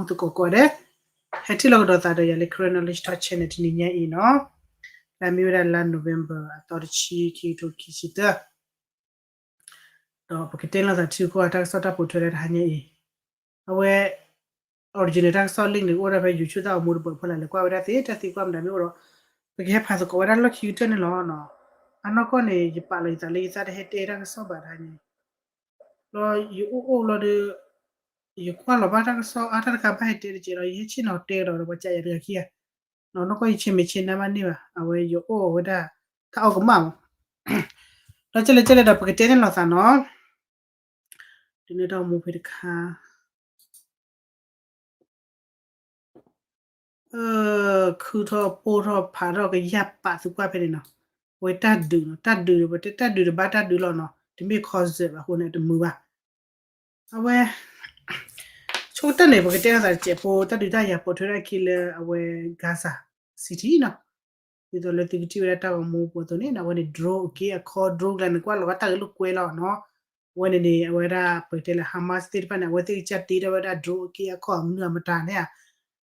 မူသကိးကိးဂၤဒဲး, ဟဲထံၣ်လိာ်ကဒီးသးဒီးယၤလၢ Karen Knowledge Talk Channel တနံၤညါအံၤနီၤ, လၢအမ့ၢ်ဝဲဒၣ်လါ November အသီတဆံ ခံကထိခံဆံသၢ ဒီးပကတဲလိာ်သးထံကီၢ်တၢ်ကစီၣ်တၢ်ပိာ်ထွဲလၢတဟါညါအံၤ, အဝဲ original တၢ်ကစီၣ် link န့ၣ် အိၣ်ဒၣ်ဖဲ YouTube တၢ်အိၣ်မူတပၢၢ်ဖီလာ် လဲၤကွၢ်ဝဲဒၣ်သ့ တၢ်သံကွၢ်မတၤမ့ၢ်အိၣ်ဒီး ပကဟဲဖးသကိးဝဲဒၣ်လီၢ်ခံကတၢၢ်န့ၣ်လီၤ. အနီၢ်ကီၢ်န့ၣ် ယပာ်လီၤယသးလၢယသးတဟဲတဲတၢ်ကစီၣ်ဘၣ်တဟါညါ, ဒီးယအိၣ်အိၣ်လီၤဒီး ယကွၢ်လီၤဘၣ်တၢ်ကစီၣ်အါတၢ်တခါဘၣ်ဟဲတဲတကဲးဒီး ယဟဲဆ့ၣ်နီၤတဲကဒီးဒီးပှၤကၢယၤတဂၤခံဂၤ, နီၢ်ကီၢ်ယဆ့ၣ်မဲာ်ဆ့ၣ်နါဘၣ်န့ၢ်ဘၣ်, အဝဲယအိၣ်အဝဲဒၣ် တၢ်အီၣ်ကမၣ်မး, ဒီးကဲလဲၣ်ကဲလဲၣ်ဒီးပကတဲန့ၣ်လိာ်သးနီၤ, ဒ်န့ၣ်တၢ်အိၣ်မူဖဲတခါ ခုထီၣ်ပိၢ်ထီၣ်ဖးထီၣ်ကယၢ်ပာ်သံကွၢ်ဖဲန့ၣ်နီၤ, အဝဲတၢ်ဒုးနီၤ, တၢ်ဒုးဒီး ပတဲတၢ်ဒုးဒီးဘၣ်တၢ်ဒုးလီၤနီၤ, တမ့ၢ် concert ဘၣ်အဃိန့ၣ် တမုာ်ဘၣ်. အဝဲ ဆိကတၢၢ်န့ၣ် ပကတဲလိာ်သးတစဲးဖိ တၢ်ဒုးတၢ်ယၤပိာ်ထွဲထီၣ်အခံလၢအဝဲ Gaza City နီၤ, ဒ်သိးလၢသုကထံၣ်ဝဲဒၣ်တၢ်ဂီၤမူပူၤအသိးန့ၣ် အဝဲန့ၣ် drone အက့အခီ drone ကျါန့ၣ်ကွၢ်လီၤဘၣ်တၢ်ဂ့ၢ်လိာ်ကွဲလီၤနီၤ, အဝဲန့ၣ်န့ၣ် အဝဲဒၣ်ပကတဲလၢ Hamas သ့ၣ်တဖၣ်န့ၣ် အဝဲသ့ၣ်ကစၢ်တ့ထီၣ်ဝဲဒၣ် drone အက့အခီအမနုၤအမတၤန့ၣ်ဧါ,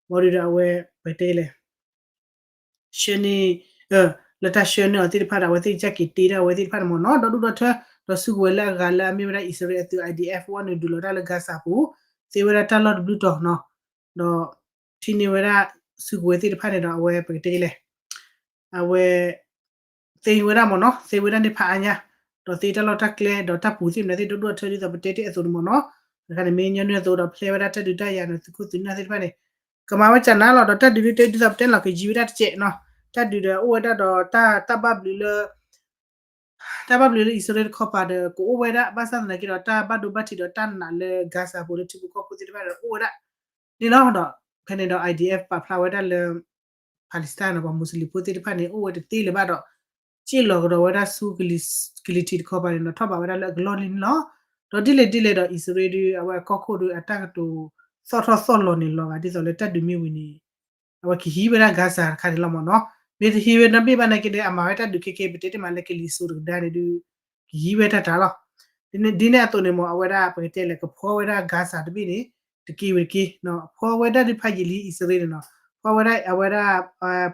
ဘၣ်ဒီးအဝဲပကတဲလဲၣ် ဆှၢန့ၢ် လၢတၢ်ဆှၢန့ၢ်အီၤသ့ၣ်တဖၣ်ဒီး အဝဲသ့ၣ်ကစၢ်က့ၤတ့ထီၣ်အဝဲသ့ၣ်တဖၣ်န့ၣ်မ့ၢ်နီၤ, ဒီဒူၣ်ဒီထၢ ဒီးစုကဝဲၤလၢအဂၤလၢအမ့ၢ်ဝဲဒၣ်အံၣ်စရ့လးအသုး I D F ဝဲန့ၣ်ဒုးလီၤတၢ်လၢ Gaza ပူၤ သ့ဝဲဒၣ်တၢ်လီၢ်တဘျုးတီၤနီၤ, ဒီးထံၣ်န့ၢ်ဝဲဒၣ်စုကဝဲၤသ့ၣ်တဖၣ်န့ၣ်ဒီး အဝဲပကတဲလဲၣ် အဝဲ သ့ဝဲဒၣ်မ့ၢ်နီၤ, သ့ဝဲဒၣ်န့ၣ်ဖးအါညါ, ဒီးသ့တၢ်လီၢ်တၢ်ကျဲ ဒီးတၢ်ပူၤသ့ၣ်မနုၤသ့ၣ် ဒိၣ်ဒိၣ်ထၢထၢ ဒ်သိးပတဲတ့ၢ်အသိးန့ၣ်မ့ၢ်နီၤ, တခါန့ၣ်မ့ၢ်ညီနုၢ်အသိးဒီး ဖျဲဝဲဒၣ်တၢ်ဒုးတၢ်ယၤန့ၣ် သုးခိၣ်သုးနၢ်သ့ၣ်တဖၣ်န့ၣ် ကမၤဝဲကနၤလီၤ, ဒီးတၢ်ဒုးဒ်တဲဒ်သိးပတဲန့ၣ်လီၤ ကယံၤဝဲဒၣ်တစဲးနီၤ, တၢ်ဒုးဒီးအိၣ်ဝဲဒၣ်ဒီးတၢ် တၢ်ဘၣ်ဘျုးလၢ တၢ်ဘၣ်ဘျုးလၢအံၣ်စရ့လးတခီပၤဒီး ကအိၣ်ဝဲဒၣ် ဘၣ်ဆၣ်သနာ်က့ဒီး တၢ်ဘၣ်ဒိဘၣ်ထံးဒီးတၢ်နာ်လၢ Gaza ပူၤလၢထံဖိကီၢ်ဖိသ့ၣ်တဖၣ်ဒီး အိၣ်ဝဲဒၣ်န့ၣ်လီၤ. ဒီးဖဲန့ၣ်ဒီး I D F ပာ်ဖျါဝဲဒၣ်လၢ Palestine နီၤ ပှၤမူစလ့ၣ်ဖိသ့ၣ်တဖၣ်န့ၣ် အိၣ်ဝဲတသ့လၢၤဘၣ်ဒီး စ့ၢ်လီၤကဒီးဝဲဒၣ်ဆူ ကလံၤထံးတခီပၤန့ၣ်နီၤ ထီၣ်ဘးဝဲဒၣ်လၢအကလီၢ်လံန့ၣ်လီၤ. ဒီးဒ်လဲၣ်ဒ်လဲၣ်ဒီး အံၣ်စရ့လးဒီး အဝဲအကီၢ်ခိၣ်ဒီး အတၢ်ကတိၤသီၣ်ထီၣ်သီၣ်လီၤန့ၣ်လီၤဂာ် ဒ်သိးလၢတၢ်ဒုးမ့ၢ်ဝံၤန့ၣ် အဝဲကဟံးဝဲဒၣ် Gaza တခါန့ၣ်လီၤမ့ၢ်နီၤ, မ့ၢ်တဟံးဝဲနီတဘ့ၣ်ဘၣ်နာ်က့ဒီး အမၤဝဲတၢ်ဒုးခဲကဲ ပတဲတ့ၢ်မးလၢကလံၤစိးတကဒါန့ၣ်ဒီး ကဟံးဝဲတၢ်တၢ်လီၤ. ဒ်န့ၣ်အသိးန့ၣ်မ့ၢ် အဝဲဒၣ်ပကတဲလဲၣ် ကဖှီဝဲဒၣ် Gaza တဘ့ၣ်န့ၣ် တက့ၢ်ဝံၤတက့ၢ်, ဖှီဝဲဒၣ်ဒ်ဖးယံာ်လံ အံၣ်စရ့လးန့ၣ်နီၤ, ဖှီဝဲဒၣ်အဝဲဒၣ်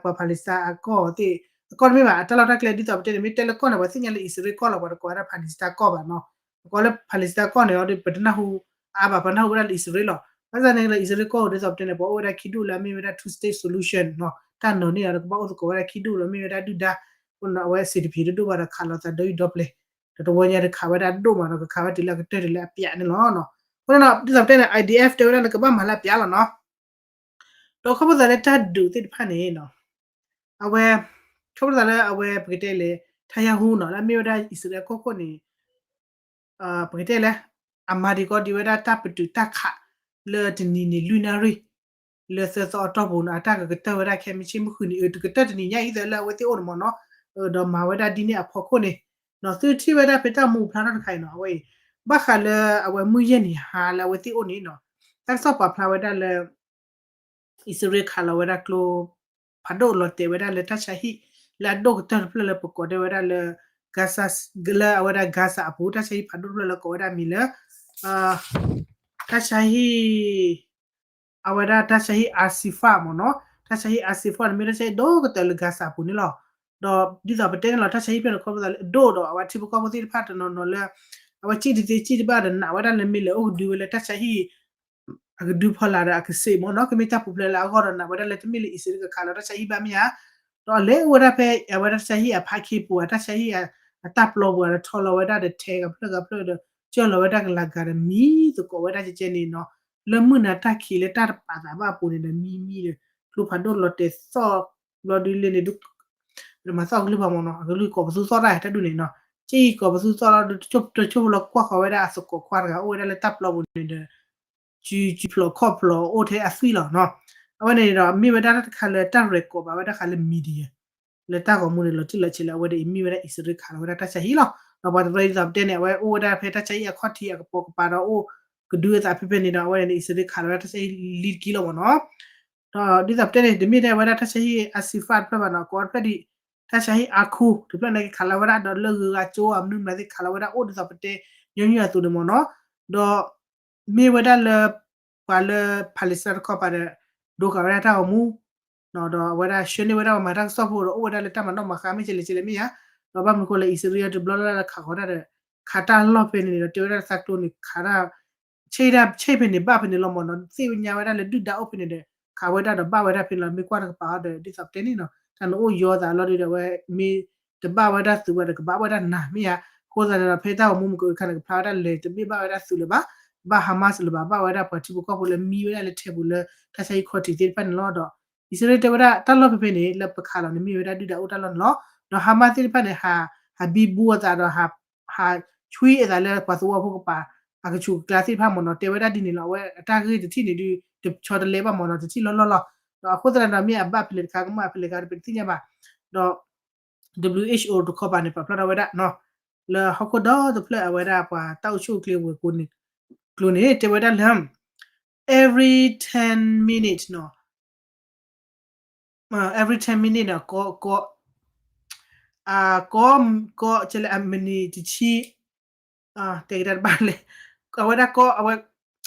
ပှၤ Palestine အကီၢ်သ့ၣ် အကီၢ်တမ့ၢ်ဘၣ် အတၢ်လီၢ်တၢ်ကျဲ ဒ်သိးပတဲန့ၣ် မ့ၢ်တဲလၢကီၢ်န့ၣ် ပှၤသ့ၣ်ညါလၢအံၣ်စရ့လးကီၢ်လီၤ ပှၤတကိးဝဲဒၣ် Palestine ကီၢ်ဘၣ်နီၤ, ပကိးလၢ Palestine ကီၢ်န့ၣ်ဒီး ပတနၢ်ဟူအါဘၣ် ပနၢ်ဟူဝဲဒၣ်လၢအံၣ်စရ့လးလီၤ. ဘၣ်ဆၣ်န့ၣ်လၢအံၣ်စရ့လးကီၢ်ဒ်သိးပတဲန့ၣ် ပှၤအိၣ်ဝဲဒၣ်ခံဒူၣ်လၢအမ့ၢ်ဝဲဒၣ် two state solution နီၤ, တၢ်နီၤန့ၣ်ဒီး ကဘၣ်အိၣ်သကိးဝဲဒၣ်ခံဒူၣ်လၢအမ့ၢ်ဝဲဒၣ်ဒုၣ်ဒါ, အဝဲစံးတဖံးတဒိၣ်ဘၣ်ဒီးခးလိာ်သးဒီယုၢ်ဒီပျဲၢ်, ဒီးတဝီညါဒီးခးဝဲဒၣ်ဒိၣ်မးဒီး ကခးဝဲတုၤလၢအကတၢၢ်တုၤလၢအပျးန့ၣ်လီၤ. အဃိန့ၣ်ဒီး ဒ်သိးပတဲန့ၣ် I D F တဲဝဲဒၣ်လၢကဘၣ်မၤလၢအပျးလီၤနီၤ. ဒီးခီဖျိသးလၢတၢ်ဒုးသ့ၣ်တဖၣ်န့ၣ် အဝဲ ခီဖျိသးလၢအဝဲပကတဲလဲၣ် Netanyahu နီၤ လၢအမ့ၢ်ဝဲဒၣ်အံၣ်စရ့လးကီၢ်ခိၣ်န့ၣ် ပကတဲလဲၣ် အမၤဒံးကီဒံးဝဲဒၣ်တၢ်ပတုာ်တၢ်ခး လၢတနံၤန့ၣ်လွံၢ်နၣ်ရံၣ် လၢသၢသီအတီၢ်ပူၤန့ၣ် အတၢ်ကကတၢၢ်ဝဲဒၣ်ခဲမုၢ်ဆ့ၣ်မုၢ်ဃုနံၤ အတကတၢၢ်တနံၤညါအံၤသၢလၢအဝဲသ့ၣ်အိၣ်န့ၣ်မ့ၢ်နီၤ, ဒီးမၤဝဲဒၣ်ဒ်န့ၣ်အဖီခိၣ်န့ၣ် နီၤ သုထံၣ်ဝဲဒၣ်ဖဲတၢ်မူဖျါထီၣ်တခါအံၤနီၤ အဝဲအံၤ ဘၣ်ဃးလၢအဝဲမုၢ်ယဲၢ်နံၤဟါလၢအဝဲသ့ၣ်အိၣ်န့ၣ်နီၤ တၢ်ကစီၣ်ပာ်ဖျါဝဲဒၣ်လၢ အံၣ်စရ့လးခးလီၤဝဲဒၣ်ကျိ ဖးဒိၣ်လီၤတဲာ်ဝဲဒၣ်လၢတၢ်ဆါဟံၣ် လၢအဒိၣ်ကတၢၢ်တဖျၢၣ်လၢပကိးဒဲဝဲဒၣ်လၢ Gaza လၢအဝဲဒၣ် Gaza အပူၤ တၢ်ဆါဟံၣ်ဖးဒိၣ်တဖျၢၣ်လၢကိးဝဲဒၣ်မံၤလၢ တၢ်ဆါဟံၣ် အဝဲဒၣ်တၢ်ဆါဟံၣ် Al-Shifa မ့ၢ်နီၤ တၢ်ဆါဟံၣ် Al-Shifa န့ၣ်မ့ၢ်တၢ်ဆါဟံၣ်ဒိၣ်ကတၢၢ်လၢ Gaza အပူၤန့ၣ်လီၤ. ဒီးဒ်သိးပတဲန့ၣ်လီၤ တၢ်ဆါဟံၣ်ဖျၢၣ်န့ၣ် ခီဖျိသးလၢအဒိၣ်ဒီး အဝဲထံဖိကီၢ်ဖိသ့ၣ်တဖၣ်တနီၤနီၤလၢ အဝဲစံၣ်တသ့စံၣ်တဘၣ်ဒီးနာ်ဝဲဒၣ်လၢမ့ၢ်လဲၤအိၣ်ကဒုဝဲလၢတၢ်ဆါဟံၣ် အကဒုဖီလာ်ဒီးအကစ့းမ့ၢ်နီၤ ကမ့ၢ်တၢ်ပူၤဖျဲးလၢအဂီၢ်ဒီးနာ်ဝဲဒၣ်လၢတမ့ၢ်လၢအံၣ်စရ့လးကခးလီၤတၢ်ဆါဟံၣ်ဘၣ်မ့ၢ်ဧါ ဒီးအလဲၤအိၣ်ဝဲဒၣ်ဖဲအဝဲဒၣ်တၢ်ဆါဟံၣ်အဖါခ့ပူၤ တၢ်ဆါဟံၣ်အတၢ်ပျီပူၤဒီးထီလီၤဝဲဒၣ်ဒီး ထဲကဖျၢၣ်ကဖျၢၣ်ဒီး ကၢၢ်လီၤဝဲဒၣ်ကလၤကၤဒီးမံသကိးဝဲဒၣ်ကဲကဲန့ၣ်နီၤ လၢမုၢ်နၤတၢ်ခံးလၢတၢ်တပာ်သးဘၣ်အပူၤန့ၣ်ဒီးမံမံဒီး ကျိဖးဒိၣ်လီၤတဲာ်သီၣ်ဘျီဒုလ့န့ၣ် မၤသီၣ်အကလုၢ်ဘၣ်မ့ၢ်နီၤ အကလုၢ်ကိးပသူသီၣ်တၢ်တၢ်ဒုးန့ၣ်နီၤ ကၠံၣ်ကိးပသူသီၣ်လီၤ တဆိၣ်ဖိလီၤကွၢ်ဃီၤဝဲဒၣ်အသကိးခွါတဂၤအိၣ်ဝဲဒၣ်လၢတၢ်ပျီပူၤန့ၣ်ဒီး စုစုဖျိးခီၣ်ဖျိးအိၣ်ထဲအသွံၣ်လီၤနီၤ အဝဲန့ၣ်ဒီးမ့ၢ်ဝဲဒၣ်တၢ်တခါလၢတၢ်ရဲၣ်ကိးဘၣ်ဝဲဒၣ်ဃးလၢ media လၢတၢ်ဂီၤမူန့ၣ်လီၤတံၢ်လီၤဆဲးလၢအဝဲဒၣ်အံၤမ့ၢ်ဝဲဒၣ်အံၣ်စရ့လးခးလီၤဝဲဒၣ်တၢ်ဆါဟံၣ်လီၤ ဒီးပှၤတရၢဒ်သိးပတဲန့ၣ် အဝဲအိၣ်ဝဲဒၣ်ဖဲတၢ်ဆါဟံၣ်အခီၣ်ထံးအကပိာ်ကပၤဒီးအိၣ်ကဒုအသးဖဲဖဲန့ၣ်ဒီး အဝဲန့ၣ်အံၣ်စရ့လးခးလီၤဝဲဒၣ်တၢ်ဆါဟံၣ်လံတက့ၢ်လီၤမ့ၢ်နီၤ ဒီးဒ်သိးပတဲန့ၣ် တမ့ၢ်ထဲဝဲဒၣ်တၢ်ဆါဟံၣ် Al-Shifa တဖျၢၣ်ဘၣ်နီၤ ကိးတဖျၢၣ်ဒံး တၢ်ဆါဟံၣ် Al-Quds တဖျၢၣ်န့ၣ်က့ခးလီၤဝဲဒၣ် ဒီးလၢဂုၤဂၤကၠိအမနုၤမနုၤသ့ၣ်ခးလီၤဝဲဒၣ်အိၣ်ဒ်သိးပတဲညီနုၢ်အသိးန့ၣ်မ့ၢ်နီၤ ဒီးမ့ၢ်ဝဲဒၣ်လၢ ပှၤလၢ Palestine တခီပၤဒီး ဒိဃာ်ဝဲဒၣ်တၢ်ဂီၤမူ ဒီးအဝဲဒၣ်ဆှၢန့ၢ်ဝဲဒၣ်ပှၤမၤတၢ်ကစီၣ်ဖိဒီး အိၣ်ဝဲဒၣ်လၢတၢ်မၤနီၣ်မၤဃါမ့ၢ်ကလဲၤကလဲၤမ့ၢ်ဧါ, ဒီးဘၣ်မနုၤအဃိလဲၣ် အံၣ်စရ့လးတဘျီလၢ်လၢ်လၢခးဃီၤတၢ်ဒီး ခးတၢ်လီၢ်ဖဲန့ၣ်န့ၣ်ဒီး တဲဝဲဒၣ်သးကျိၤန့ၣ် ခးတၢ် ဆဲးတၢ်ဆဲးဖဲန့ၣ်ဘၣ်ဖဲန့ၣ်လီၤမ့ၢ်နီၤ, သ့ၣ်ညါဝဲဒၣ်လၢဒုၣ်ဒါအိၣ်ဖဲန့ၣ်ဒီး ခးဝဲဒၣ်ဒီးဘၣ်ဝဲဒၣ်ဖဲန့ၣ်လီၤ. မ့ၢ်ကွၢ်တကပၤအီၤဒီး ဒ်သိးပတဲန့ၣ်နီၤ တၢ်နအိၣ်ယီၤသးလီၤဒီး အဝဲမ့ၢ်တဘၣ်ဝဲဒၣ်သုးဝဲဒီး ကဘၣ်ဝဲဒၣ်နၤမ့ၢ်ဧါ. အဃိသတးန့ၣ်ဒီး ဖဲတၢ်ဂီၤမူမုၢ်ကအိၣ်ခါန့ၣ် ကဖျါဝဲဒၣ်လဲၤတမ့ၢ်ဘၣ်ဝဲဒၣ်သုးလၢၤဘၣ်, ဘၣ် Hamas လၢၤဘၣ်, ဘၣ်ဝဲဒၣ်ပှၤထံဖိကီၢ်ဖိလၢမံဝဲဒၣ်လၢထဲပူၤလၢ တၢ်ဆါဟံၣ်ခီၣ်ထံးသ့ၣ်တဖၣ်န့ၣ်လီၤ. ဒီး အံၣ်စရ့လးတဲဝဲဒၣ်တၢ်လီၢ်ဖဲဖဲန့ၣ် လၢပခးလီၤန့ၣ် မ့ၢ်ဝဲဒၣ်ဒုၣ်ဒါအိၣ်တၢ်လီၢ်န့ၣ်လီၤ. ဒီး Hamas သ့ၣ်တဖၣ်န့ၣ် ဟး ဟးဘံဘူအသးဒီး ဟးဆှံအသးလၢပှၤသဝီဖိကပၤ အကဆူးကကျါသ့ၣ်တဖၣ်မ့ၢ်နီၤ, တဲဝဲဒၣ်ဒ်န့ၣ်လီၤ. အဝဲအတၢ်ဂ့ၢ်တထံၣ်န့ၣ်ဒုး တဆီတလဲဘၣ်မ့ၢ်နီၤ, တထံၣ်လီၢ်လီၢ်လီၤ. ဒီးအဃိသတးဒီး မ့ၢ်အဘၣ်ဖဲလဲၣ်တခါ ကမၣ်ဖဲလဲၣ်တခါ ပတသ့ၣ်ညါဘၣ်. ဒီး WHO တခီပၤန့ၣ် ပာ်ဖျါထီၣ်ဝဲဒၣ် လၢဟီၣ်ခိၣ်ဒီတဖျၢၣ် အဝဲဒၣ်ပှၤတၢ်အိၣ်ဆူၣ်အိၣ်ချ့ဝဲၤကျိၤန့ၣ် တဲဝဲဒၣ်လၢ every ten minute နီၤ every ten minute နီၤ ကီ ကီ ကီ ကီ ကီ ကီလၢအမံးနံးတဆံ တဲကဒါတဘၣ်လဲၣ် အဝဲဒၣ်ကီ အဝဲ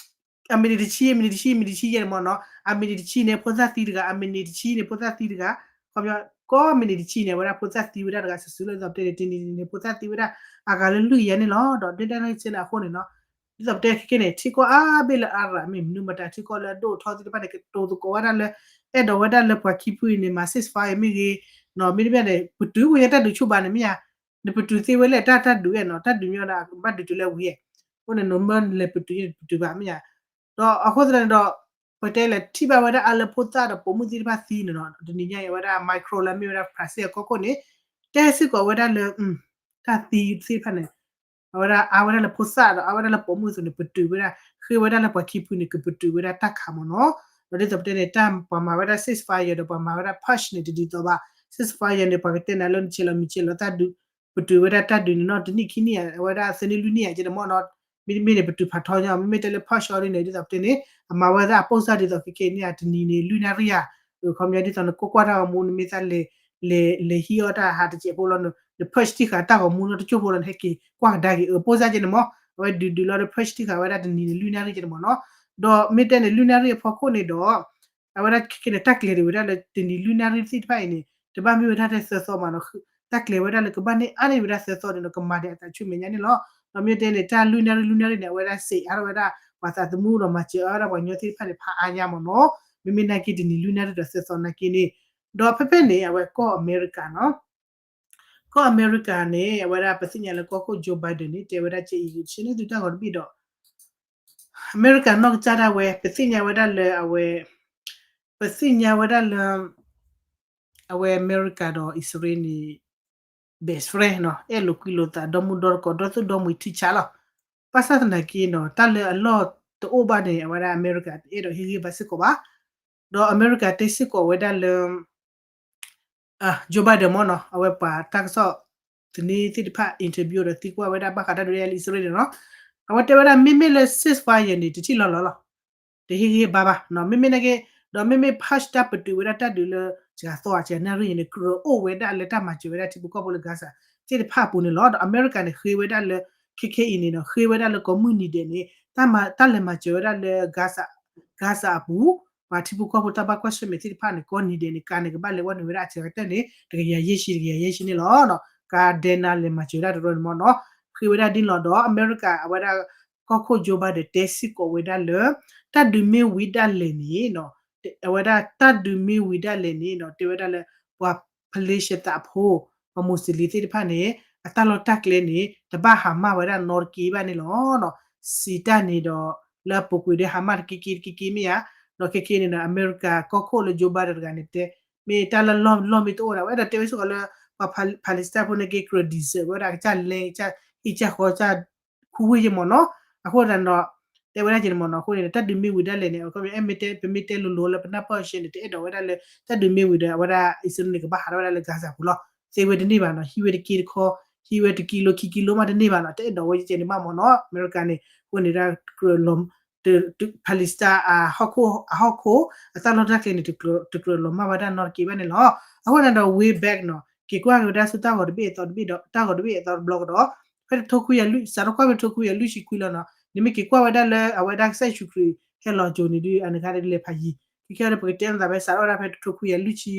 အမံးနံးတဆံ အမံးနံးတဆံ အမံးနံးတဆံယဲၢ်န့ၣ်မ့ၢ်နီၤ, အမံးနံးတဆံန့ၣ် ဖိသၣ်သံတဂၤ, အမံးနံးတဆံန့ၣ် ဖိသၣ်သံတဂၤ, ခီပညီ ကီမံးနံးတဆံန့ၣ် အဝဲဒၣ်ဖိသၣ်သံဝဲဒၣ်တဂၤစုာ်စုာ်လၢ ဒ်သိးပတဲန့ၣ် တနံၤနံၤန့ၣ် ဖိသၣ်သံဝဲဒၣ် အဂၤလၢလွံၢ်ကယၤန့ၣ်လီၤ. ဒီးဒ်တၢ်န့ၣ်စ့ၢ်န့ၣ်အဃိန့ၣ်နီၤ ဒ်သိးပတဲခဲကဲန့ၣ် ထံကီၢ်အါဘ့ၣ်လၢအါရၤမ့ၢ်မနုၤမတၤ ထံကီၢ်လၢအဒိၣ်အထီသ့ၣ်တဖၣ်န့ၣ် ကတိၤသကိးဝဲဒၣ်လၢ အဲၣ်ဒိးဝဲဒၣ်လၢပှၤခံဖုအံၤန့ၣ် မၤ ceasefire မ့ၢ်ဂ့ၤ, မ့တမ့ၢ်န့ၣ် ပတုာ်ကွံာ်ညါတၢ်ဒုးဆူၣ်ဘၣ်န့ၣ်မ့ၢ်ဧါ, နပတုာ်သ့ဝဲလဲၣ် တၢ် တၢ်ဒုးအဲၣ်နီၤ တၢ်ဒုးညီဒီး ဘၣ်ဒုးတုၤလၢဝံၤဧါ, အဃိန့ၣ် နမ့ၢ်လဲၤပတုာ်န့ၣ် ပတုာ်ဘၣ်မ့ၢ်ဧါ, ဒီးအဃိသတးန့ၣ်ဒီး ပတဲလဲၣ် ထံၣ်ဘၣ်ဝဲဒၣ်အါလၢဖိသၣ်ဒီးပိာ်မုၣ်သ့ၣ်တဖၣ်သံန့ၣ်နီၤ တနံၤညါအံၤ အဝဲဒၣ် Macron လၢမ့ၢ်ဝဲဒၣ် France အကီၢ်ခိၣ်န့ၣ် တဲစ့ၢ်ကီးဝဲဒၣ်လၢ တၢ်သံသ့ၣ်တဖၣ်န့ၣ် အဝဲဒၣ်အါဝဲဒၣ်လၢဖိသၣ်ဒီးအါဝဲဒၣ်လၢပိာ်မုၣ်အသိးန့ၣ် ပတုာ်ဝဲဒၣ် ဃ့ဝဲဒၣ်လၢပှၤခံဖုန့ၣ် ကပတုာ်ဝဲဒၣ်တၢ်ခးမ့ၢ်နီၤ, ဒီးဒ်သိးပတဲန့ၣ် တၢ်ပှၤမၤဝဲဒၣ် ceasefire ဒီးပှၤမၤဝဲဒၣ် pause န့ၣ် တဒ်သိးဘၣ်, ceasefire န့ၣ် ပှၤကတဲနၤလၢနဆဲးလီၤမံၤဆဲးလီၤတၢ်ဒုး ပတုာ်ဝဲဒၣ်တၢ်ဒုးန့ၣ်နီၤ တနံၣ်ခံနံၣ်ဧါ အဝဲဒၣ်သၢနံၣ်လွံၢ်နံၣ်ဧါ ကဲန့ၣ်မ့ၢ်နီၤ, မ့တမ့ၢ်န့ၣ် ပတုာ်ဖးထီညါ မ့မ့ၢ်တဲလၢ pause အီၤဒ်န့ၣ် ဒ်သိးပတဲန့ၣ် အမၤဝဲဒၣ်အပိၢ်စၢ်ဒ်သိးခဲကဲန့ၣ် တနံၤန့ၣ် လွံၢ်နၣ်ရံၣ်ဧါ, ခီပညီဒ်သိးနကွၢ်ကွၢ်တၢ်ဂီၤမူ နမ့ၢ်သးလဲၤ လဲၤ လဲၤဟံးအီၣ်တၢ်ဟးတစဲးဖိလီၤ န pause တံၢ်ဃာ်တၢ်ဂီၤမူနီတကၠိၢ်ဖိလီၤ နဟဲက့ၤကွၢ်ကဒါက့ၤ အပိၢ်စၢ်ကဲန့ၣ်မ့ၢ် အဝဲဒုးဒုးလီၤဒီး pause တံၢ်ဃာ်ဝဲဒၣ်တနံၤန့ၣ် လွံၢ်နၣ်ရံၣ်ကဲန့ၣ်မ့ၢ်နီၤ, ဒီးမ့ၢ်တဲန့ၣ် လွံၢ်နၣ်ရံၣ်အဖီခိၣ်န့ၣ်ဒီး အဝဲဒၣ်ခဲကဲန့ၣ် တၢ်ကျဲၤဒံးဝဲဒၣ်လၢတနံၤလွံၢ်နၣ်ရံၣ်သ့ၣ်တဖၣ်အံၤန့ၣ် တဘၣ်မ့ၢ်ဝဲဒၣ်ထဲသၢသီမ့ၢ်နီၤ, တၢ်ကျဲၤဝဲဒၣ်လၢကဘၣ်န့ၢ်အါန့ၢ်ဝဲဒၣ်သၢသီန့ၣ်ဒီး ကမၤန့ၢ်အသးဆူမဲာ်ညါန့ၣ်လီၤ. ဒီးမ့ၢ်တဲန့ၣ် တၢ်လွံၢ်နၣ်ရံၣ်လွံၢ်နၣ်ရံၣ်န့ၣ် အဝဲဒၣ်စဲးအါထီၣ်ဝဲဒၣ် ပှၤသးသမူဒီးမၤစၢၤအါဝဲဒၣ်ပှၤကညီသ့ၣ်တဖၣ်န့ၣ် ဖးအါညါမ့ၢ်နီၤ, မ့မ့ၢ်နာ်က့တနံၤလွံၢ်နၣ်ရံၣ်ဒီးသၢသီနာ်က့န့ၣ်, ဒီးဖဲဖဲန့ၣ် အဝဲကီၢ်အမဲရကၤနီၤ ကီၢ်အမဲရကၤန့ၣ် အဝဲဒၣ်ပသ့ၣ်ညါလၢကီၢ်ခိၣ် Joe Biden န့ၣ် တဲဝဲဒၣ်ကဲအံၤ ဆှၢန့ၢ်သုတၢ်ဂီၤတဘ့ၣ်ဒီး အမဲရကၤနီၢ်ကစၢ်ဒၣ်ဝဲ ပသ့ၣ်ညါဝဲဒၣ်လၢအဝဲ ပသ့ၣ်ညါဝဲဒၣ်လၢ အဝဲအမဲရကၤဒီးအံၣ်စရ့လးန့ၣ် best friend နီၤ, အဲၣ်လိာ်ကွံလိာ်သး ဒီမုၢ်ဒီတကိး ဒီသူၣ်ဒီမှံၤထံဆးလီၤ. ဘၣ်ဆၣ်သနာ်က့နီၤ တၢ်လၢအလီၢ်တအိၣ်ဘၣ်န့ၣ် အဝဲဒၣ်အမဲရကၤတအဲၣ်ဒိးဟ့ၣ်ဂံၢ်ဘါစ့ၢ်ကီးဘၣ်. ဒီးအမဲရကၤတဲစ့ၢ်ကီးဝဲဒၣ်လၢ Joe Biden မ့ၢ်နီၤ အဝဲပှၤတၢ်ကစီၣ်သန့သ့ၣ်တဖၣ် interview ဒီးသံကွၢ်ဝဲဒၣ်ဘၣ်ဃးတၢ်ဒုးတၢ်ယၤလၢအံၣ်စရ့လးန့ၣ်နီၤ, အဝဲတဲဝဲဒၣ် မ့မ့ၢ်လၢ ceasefire န့ၣ် တထံၣ်လီၤလီၤလီၤ, တဟ့ၣ်ဂံၢ်ဘါဘၣ်နီၤ, မ့မ့ၢ်နာ်က့ ဒီးမ့မ့ၢ် pause တၢ်ပတုာ်ဝဲဒၣ်တၢ်ဒုးလၢ စှၤသီ စှၤနၣ်ရံၣ်န့ၣ် ကြၢးအိၣ်ဝဲဒၣ်လၢတၢ်မၤစၢၤဝဲဒၣ်ထံဖိကီၢ်ဖိလၢ Gaza သ့ၣ်တဖၣ်အပူၤန့ၣ်လီၤ. ဒီးအမဲရကၤန့ၣ် ဃ့ဝဲဒၣ်လၢ ခဲခဲအံၤန့ၣ်ဒီး ဃ့ဝဲဒၣ်လၢကိးမုၢ်နံၤဒဲးန့ၣ် တၢ်လဲၤမၤစၢၤဝဲဒၣ်လၢ Gaza အပူၤ ပှၤထံဖိကီၢ်ဖိတၢ်ဘၣ်ကွၢ်ဆၢၣ်မဲာ်သ့ၣ်တဖၣ်န့ၣ် ကိးနံၤဒဲးန့ၣ် ကါန့ၣ်ကဘၣ်လဲၤဝဲန့ၢ်ဝဲဒၣ်အစှၤကတၢၢ်န့ၣ် တကယၤယဲၢ်ဆံ တကယၤယဲၢ်ဆံန့ၣ်လီၤ. ကါဒဲနါလဲၤမၤစၢၤဝဲဒၣ်တရၢန့ၣ်မ့ၢ်နီၤ, ဃ့ဝဲဒၣ်ဒ်န့ၣ်လီၤ. ဒီးအမဲရကၤအဝဲဒၣ် ကီၢ်ခိၣ် Joe Biden တဲစ့ၢ်ကီးဝဲဒၣ်လၢ တၢ်ဒုးမ့ၢ်ဝံၤဒၣ်လဲာ်န့ၣ် အဝဲဒၣ်တၢ်ဒုးမ့ၢ်ဝံၤဒၣ်လဲာ်န့ၣ် တဲဝဲဒၣ်လၢ ပှၤ Palestine သးဖိ ပှၤ Muslim သ့ၣ်တဖၣ်န့ၣ် အတၢ်လီၢ်တၢ်ကျဲန့ၣ် တဘၣ်ဟးမၢ်ဝဲဒၣ်နီတက့ဘၣ်န့ၣ်လီၤ. စံးတၢ်န့ၣ်ဒီး လၢအပူၤကွံာ်ဒီးဟးမၢ်တက့က့တက့က့မ့ၢ်ဧါ, ဒီးခဲက့န့ၣ်ဒီး အမဲရကၤကီၢ်ခိၣ်လၢ Joe Biden တဂၤန့ၣ်တဲ မ့ၢ်တၢ်လၢလီၢ်မ့ၢ်တအိၣ်ဒၣ်ဝဲဒီး တဲဝဲစ့ၢ်ကီးလၢ ပှၤ Palestine ဖိန့ၣ်က့ ကြၢး deserve ဝဲဒၣ်ကစၢ်လဲ ကစၢ်ဟံၣ်ကစၢ်ဃီကစၢ် ခူဝ့ၢ်ယဲၢ်မ့ၢ်နီၤ, အဃိသတးန့ၣ်ဒီး တဲဝဲဒၣ်က့ၤန့ၣ်မ့ၢ်နီၤ, အဃိန့ၣ် တၢ်ဒုးမ့ၢ်ဝံၤဒၣ်လဲာ်န့ၣ် ပမ့ၢ်တဲလိၤလိၤလၢပနၢ်ပၢၢ်အီၤရှဲန့ၣ် တအဲၣ်ဒိးဝဲဒၣ်လၢ တၢ်ဒုးမ့ၢ်ဝံၤဒီး အဝဲဒၣ်အံၣ်စရ့လးန့ၣ် ကဘၣ်ဟးထီၣ်ဝဲဒၣ်လၢ Gaza ပူၤလီၤ. သ့ဝဲတန့ၢ်ဘၣ်နီၤ, ဟံးဝဲတက့တခီ, ဟံးဝဲတကံလိ ခံကံလိမးတန့ၢ်ဘၣ်နီၤ, တအဲၣ်ဒိးဝဲကဲန့ၣ်ဘၣ်မ့ၢ်နီၤ, အမဲရကၤန့ၣ် အဃိန့ၣ်ဒၣ် ကြၢးလီၤ Palestine အဟီၣ်ခိၣ် အဟီၣ်ခိၣ် အတၢ်လီၢ်တၢ်ကျဲန့ၣ် တကြၢးလီၤမၢ်ဝဲဒၣ်နီတက့ဘၣ်န့ၣ်လီၤ. အဃိန့ၣ်ဒီး way back နီၤ, က့ၤကွၢ်က့ၤဝဲဒၣ်ဆူတၢ်ဂီၤတဘ့ၣ်အသီတဘ့ၣ်ဒီး တၢ်ဂီၤတဘ့ၣ်အသီတဘျီကဒီး ဖဲတထိခွံကယၤလွံၢ် စးထီၣ်ကွၢ်ဖဲတထိခွံကယၤလွံၢ်ဆံခွံလီၤနီၤ, နမ့ၢ်က့ၤကွၢ်ဝဲဒၣ်လၢအဝဲဒၣ်ကစၢ်ယ့ၣ်ၡူးခရံာ် ဟဲလီၤကၠိန့ၣ်ဒုး အန့ၣ်ခါဒုးလဲၤဖးယံၤ ခဲခဲဒီး ပကတဲလိာ်သးဖဲစးထီၣ်ဝဲဒၣ်ဖဲတကထိခွံကယၤလွံၢ်ဆံ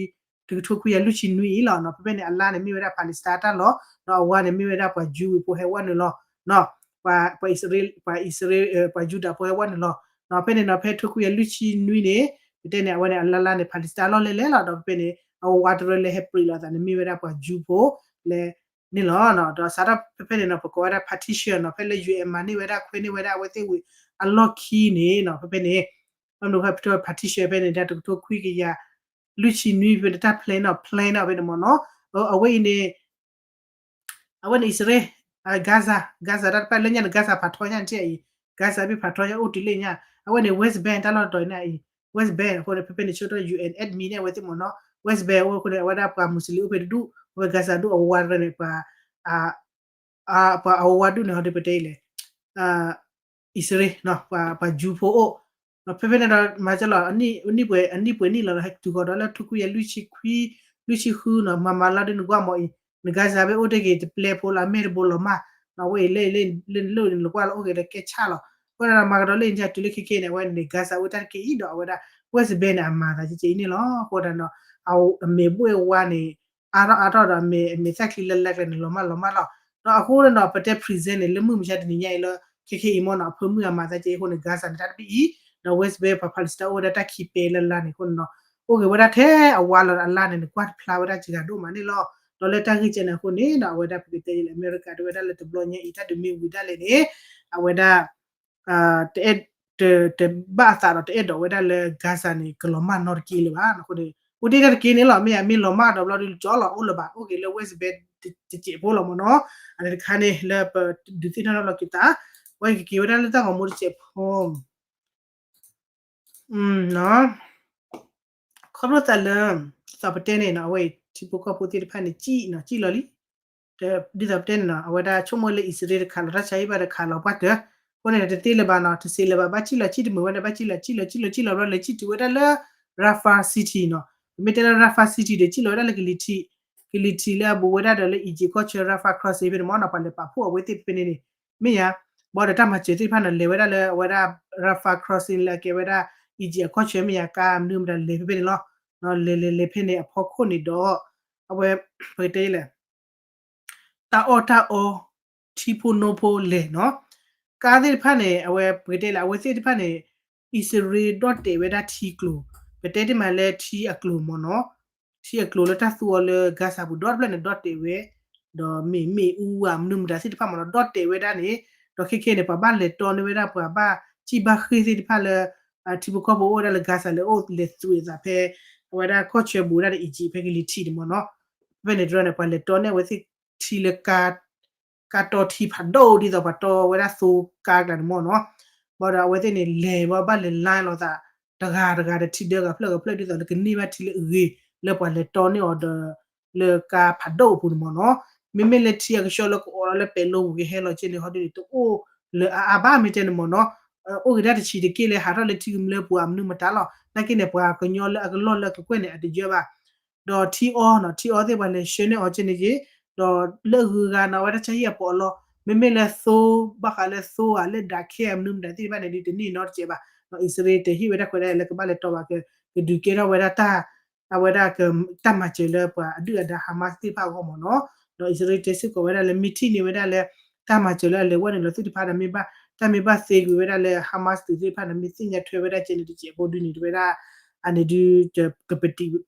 တကထိခွံကယၤလွံၢ်ဆံနွံအံၤလီၤနီၤ. ဖဲဖဲန့ၣ် အလါန့ၣ်မ့ၢ်ဝဲဒၣ် Palestine တၢ်လီၢ်, ဒီးအဝါန့ၣ်မ့ၢ်ဝဲဒၣ်ပှၤ Jew ဖိဟဲဝဲနုာ်လီၤနီၤ, ပှၤ ပှၤအံၣ်စရ့လး ပှၤအံၣ်စရ့လး ပှၤယူဒၤဖိဟဲဝဲနုာ်လီၤနီၤ. ဖဲန့ၣ်နီၤ ဖဲတကထိခွံကယၤလွံၢ်ဆံနွံန့ၣ် ပတဲန့ၣ် အဝဲန့ၣ် အလါလါန့ၣ် Palestine လီၢ်လဲၤလဲၤလီၤ. ဒီးဖဲဖဲန့ၣ် အဝါတရၢလၢဟဲပြံးလီၤအသးန့ၣ် မ့ၢ်ဝဲဒၣ်ပှၤ Jew ဖိလဲၤန့ၣ်လီၤ. ဒီးစးထီၣ်ဖဲဖဲန့ၣ်နီၤ ပကိးဝဲဒၣ် partition နီၤ, ဖဲလၢ ယူၢ်အဲၣ် မၤန့ၢ်ဝဲဒၣ် ခွဲန့ၢ်ဝဲဒၣ် အဝဲသ့ၣ်ဝံၤအလီၢ်ခံန့ၣ်နီၤ, ဖဲဖဲန့ၣ် အမနုၤဖဲ partition ဖဲန့ၣ် တကထိခွံကယၤလွံၢ်ဆံနွံ ဖဲန့ၣ် တၢ် plan နီၤ, plan နီၤ ဖဲန့ၣ်မ့ၢ်နီၤ. အဝဲအံၤန့ၣ် အဝဲန့ၣ်အံၣ်စရ့လး Gaza, Gaza တၢ်တဖၣ်လၢညါန့ၣ် Gaza ဖးထီညါန့ၣ်အံၤ, Gaza ဘ့ၣ်ဖးထီညါ အိၣ်တုၤလၢညါ, အဝဲန့ၣ် West Bank တၢ်လီၢ်တတီၤအံၤန့ၣ်အံၤ, West Bank အဃိန့ၣ် ဖဲဖဲန့ၣ် ဆိထီၣ် ယူၢ်အဲၣ် admin န့ၣ် အဝဲသ့ၣ်မ့ၢ်နီၤ, West Bank အဃိန့ၣ် အဝဲဒၣ်ပှၤ Muslim အိၣ်ဖဲတဒူၣ်, အဝဲ Gaza ဒူၣ်အဝါတရၢန့ၣ် ပှၤ ပှၤအဝါဒူၣ်န့ၣ် ဟီဒုးပတဲအံၤလဲၣ် အံၣ်စရ့လး ပှၤ Jew ဖိအိၣ်, ဖဲဖဲန့ၣ်ဒီး မၤစၢၤလီၤ အနံၣ်ပှဲၤ အနံၣ်ပှဲၤနံၣ်လီၤ ဟဲတုၤဃီၤဒီးလၢ တကထိခွံကယၤလွံၢ်ဆံခွံ လွံၢ်ဆံဃုနီၤ, မၤမၤလီၤဒုးနကွၢ်မ့ၢ်အံၤ, န Gaza ဘ့ၣ်အိၣ်တ့ၢ်က့ၤတပျဲဖိလီၤ အမဲာ်တဘိလီၤမၢ်, အဝဲအံၤလၢ လၢနလိၣ်န့ၣ် နကွၢ်လီၤအိၣ်က့ၤဒီးကဲဆၣ်လီၤ. အဃိဒီးမၤကဒီးလၢညါတုၤလၢခဲခဲန့ၣ် အဝဲန့ၣ် Gaza အိၣ်တ့ၢ်တက့ၢ်အံၤဒီး အဝဲဒၣ် West Bank န့ၣ် အမၤသးကဲကဲအံၤန့ၣ်လီၤ. အဃိဒီး အမဲာ်ဘှ့ၣ်ဝါန့ၣ် အါထီၣ်အါထီၣ်ဒီး အမဲာ်သၣ်ချံလၢလၢကျဲန့ၣ် လီၤမၢ်လီၤမၢ်လီၤ. ဒီးအဃိန့ၣ်ဒီး ပတဲ present န့ၣ် လၢမုၢ်မဆါတနံၤညါအံၤလၢ ခဲခဲအံၤမ့ၢ်နီၤ အဖၢမုၢ်အမၤသးကဲအံၤအဃိန့ၣ် Gaza န့ၣ်တၢ်တဘ့ၣ်အံၤ, ဒီး West Bank ပှၤ Palestine အိၣ်ဝဲဒၣ်တၢ်ခံပဲလၢလါန့ၣ်အဃိန့ၣ်နီၤ, အိၣ်က့ၤဝဲဒၣ်ထဲအဝါလီၤဒီးအလါန့ၣ် နကွၢ်တဖျါဝဲဒၣ်စှၤဒိၣ်မးန့ၣ်လီၤ. ဒီးလၢတၢ်ဂ့ၢ်ကဲန့ၣ်အဃိန့ၣ်ဒီး အဝဲဒၣ်ပကတဲလၢ အမဲရကၤဒၣ်ဝဲဒၣ်လၢတဘျီညါအံၤ တၢ်ဒုးမ့ၢ်ဝံၤဒၣ်လဲာ်န့ၣ် အဝဲဒၣ် တအဲၣ် တ တဘၣ်အသးဒီးတအဲၣ်ဒိးဝဲဒၣ်လၢ Gaza န့ၣ် ကလီၤမၢ်နီတက့ၢ်လၢၤဘၣ်. အဃိန့ၣ် အိၣ်တ့ၢ်တၢ်တက့ၢ်န့ၣ်လီၤ. မ့ၢ်ယမ့ၢ်လီၤမၢ်ဒီးဘျီဒုး ကၠီလီၤအိၣ်လၢၤဘၣ် အိၣ်က့ၤလၢ West Bank တစဲးဖိလီၤမ့ၢ်နီၤ. အန့ၣ်တခါန့ၣ် လၢပဒုးသ့ၣ်နီၣ်ထီၣ်လီၤက့ၤသး ဝဲကက့ၤဝဲဒၣ်လၢတၢ်ဂီၤမူတစဲးဖိ ခီဖျိသးလၢ ဒ်သိးပတဲန့ၣ်နီၤ အဝဲအံၤ ထံဖိကီၢ်ဖိသ့ၣ်တဖၣ်န့ၣ် စံၣ်နီၤ စံၣ်လီၤလံ. ဒ်သိးပတဲန့ၣ်နီၤ အဝဲဒၣ်ဆိကမိၣ်လၢအံၣ်စရ့လးတခးလီၤတၢ်ဆါဟံၣ်ဘၣ်ဒီးခးလီၤပှၢ်တၢၢ်, အဃိန့ၣ် တသ့လၢၤဘၣ်နီၤ တစ့လၢၤဘၣ် ဘၣ်စံၣ်လီၤ စံၣ်တမုာ်ဝဲန့ၣ် ဘၣ်စံၣ်လီၤ စံၣ်လီၤ စံၣ်လီၤ စံၣ်လီၤဘျီလဲၤစံၣ်တုၤဝဲဒၣ်လၢ Rafah City နီၤ. ပမ့ၢ်တဲလၢ Rafah City ဒီး စံၣ်လီၤဝဲဒၣ်လၢကလံၤထံး, ကလံၤထံးလၢအဘူးဝဲဒၣ်ဒီးလၢ Egypt ကီၢ်ဆၢ Rafah Crossing ဖဲန့ၣ်မ့ၢ်နီၤ ပှၤလဲၤပာ်ဖှိၣ်အဝဲသ့ၣ်ဖဲဖဲန့ၣ်န့ၣ် မ့ၢ်ယါ ဘၣ်ဒီးတၢ်မၤစၢၤသ့ၣ်တဖၣ်န့ၣ် လဲၤဝဲဒၣ်လၢအဝဲဒၣ် Rafah Crossing လၢအကဲဝဲဒၣ် Egypt အကီၢ်ဆၢမ့ၢ်ယါ ကါမနုၤမတၤလဲၤဖဲဖဲန့ၣ်လီၤ. လဲၤလဲၤလဲၤဖဲန့ၣ်အဖီခိၣ်န့ၣ်ဒီး အဝဲ ပကတဲလဲၣ် တၢ်အီၣ်တၢ်အီ ထံဖိနိဖိလဲၤနီၤ. ကါသ့ၣ်တဖၣ်န့ၣ် အဝဲပကတဲလဲၣ် အဝဲသ့ၣ်တဖၣ်န့ၣ် အံၣ်စရ့လးဒီၣ်တဲာ်ဝဲဒၣ်ထံကျိၤ ပတဲတ့ၢ်မးလၢထံအကျိၤမ့ၢ်နီၤ. ထံအကျိၤလၢတၢ်သူအီၤလၢ Gaza ပူၤဒီတဖျၢၣ်န့ၣ် ဒီၣ်တဲာ်ဝဲ ဒီးမ့ၢ်မ့ၣ်အူဧါ မနုၤမတၤသ့ၣ်တဖၣ်မ့ၢ်နီၤ ဒီၣ်တဲာ်ဝဲဒၣ်န့ၣ်, ဒီးခဲခဲန့ၣ် ပှၤဘၣ်လဲၤတီန့ၢ်ဝဲဒၣ် ပှၤဘၣ်စံၣ်ဘၣ်ဃ့ၢ်သ့ၣ်တဖၣ်လၢ ထံဖိကီၢ်ဖိအိၣ်ဝဲဒၣ်လၢ Gaza လၢအိၣ်လဲၤသွံးအသးဖဲ အဝဲဒၣ်ကီၢ်ဆၢဘူးဝဲဒၣ်ဒီး Egypt ဖဲကလံၤထံးန့ၣ်မ့ၢ်နီၤ. ဖဲန့ၣ်တရၢန့ၣ် ပှၤလဲၤတီန့ၢ်အဝဲသ့ၣ်ထံလၢ ကါတီထံဖးဒိၣ်ဒ်သိးပှၤတီဝဲဒၣ်သိကါကျါန့ၣ်မ့ၢ်နီၤ. ဘၣ်ဒီးအဝဲသ့ၣ်န့ၣ် လဲၤဘၣ်ဘၣ်လဲၤ line လိာ်သး တဂၤတဂၤဒီးထံဒၢဂၤဖျၢၣ်ဂၤဖျၢၣ် ဒ်သိးလၢကန့ၢ်ဘၣ်ထံလၢအဂ့ၤ လၢပှၤလဲၤတီန့ၢ်အီၤဒီး လၢကါဖးဒိၣ်အပူၤန့ၣ်မ့ၢ်နီၤ. မ့မ့ၢ်လၢထံအကဆှီလၢကအိးထီၣ်လၢပဲၤလိပူၤကဟဲလီၤက့န့ၣ် ဟီဒ်န့ၣ် တအိၣ်လၢအအါဘၣ်မ့ၢ်တဲန့ၣ်မ့ၢ်နီၤ. အိၣ်က့ၤဒၣ်တဆံးတက့ၢ်လၢဟးထီၣ်လၢထံကမျၢၢ်ပူၤအမနုၤမတၤလီၤ. နာ်က့န့ၣ် ပှၤကညီလၢအကလီၢ်လၢအကကွဲၢ်န့ၣ် အတယၢဘၣ် ဒီးထံအီနီၤ ထံအီသ့ၣ်ပှၤလဲၤဆှၢန့ၢ်အီၤကဲန့ၣ်က့ၤ, ဒီးလၢအဂုၤအဂၤနီၤ အဝဲဒၣ်ဆါဟံၣ်အပီးအလီ မ့မ့ၢ်လၢသိ ဘၣ်ဃးလၢသိဧါ လၢဒးခဲအမနုၤမတၤသ့ၣ်တဖၣ်န့ၣ် ဒုးတန့ၢ်နီတစဲးဘၣ်. အံၣ်စရ့လးတဟ့ၣ်ဝဲဒၣ်ခွဲးဒၣ်လၢကဘၣ်လဲၤတီဘၣ်က ကဒုးကဲထီၣ်ဝဲဒၣ်တၢ် အဝဲဒၣ် တၢ်မၤစၢၤလၢပှၤအဒုၣ်အဒါ Hamas သ့ၣ်တဖၣ်အဂီၢ်မ့ၢ်နီၤ. ဒီးအံၣ်စရ့လးတဲစ့ၢ်ကီးဝဲဒၣ်လၢ မ့ၢ်ထံၣ်န့ၢ်ဝဲဒၣ်လၢ တၢ်မၤစၢၤလၢအလဲၤဝဲနုာ်လီၤသ့ၣ်တဖၣ်ဒီး မ့ၢ်ဘၣ် တၢ်မ့ၢ်ဘၣ်သ့ကွံာ်ဝဲဒၣ်လၢ Hamas သုးသ့ၣ်တဖၣ်န့ၣ် မ့ၢ်သ့ၣ်ညါထွဲဝဲဒၣ်ကဲန့ၣ်တစဲးဖိဒုန့ၣ် တဝဲဒၣ် အန့ၣ်ဒုး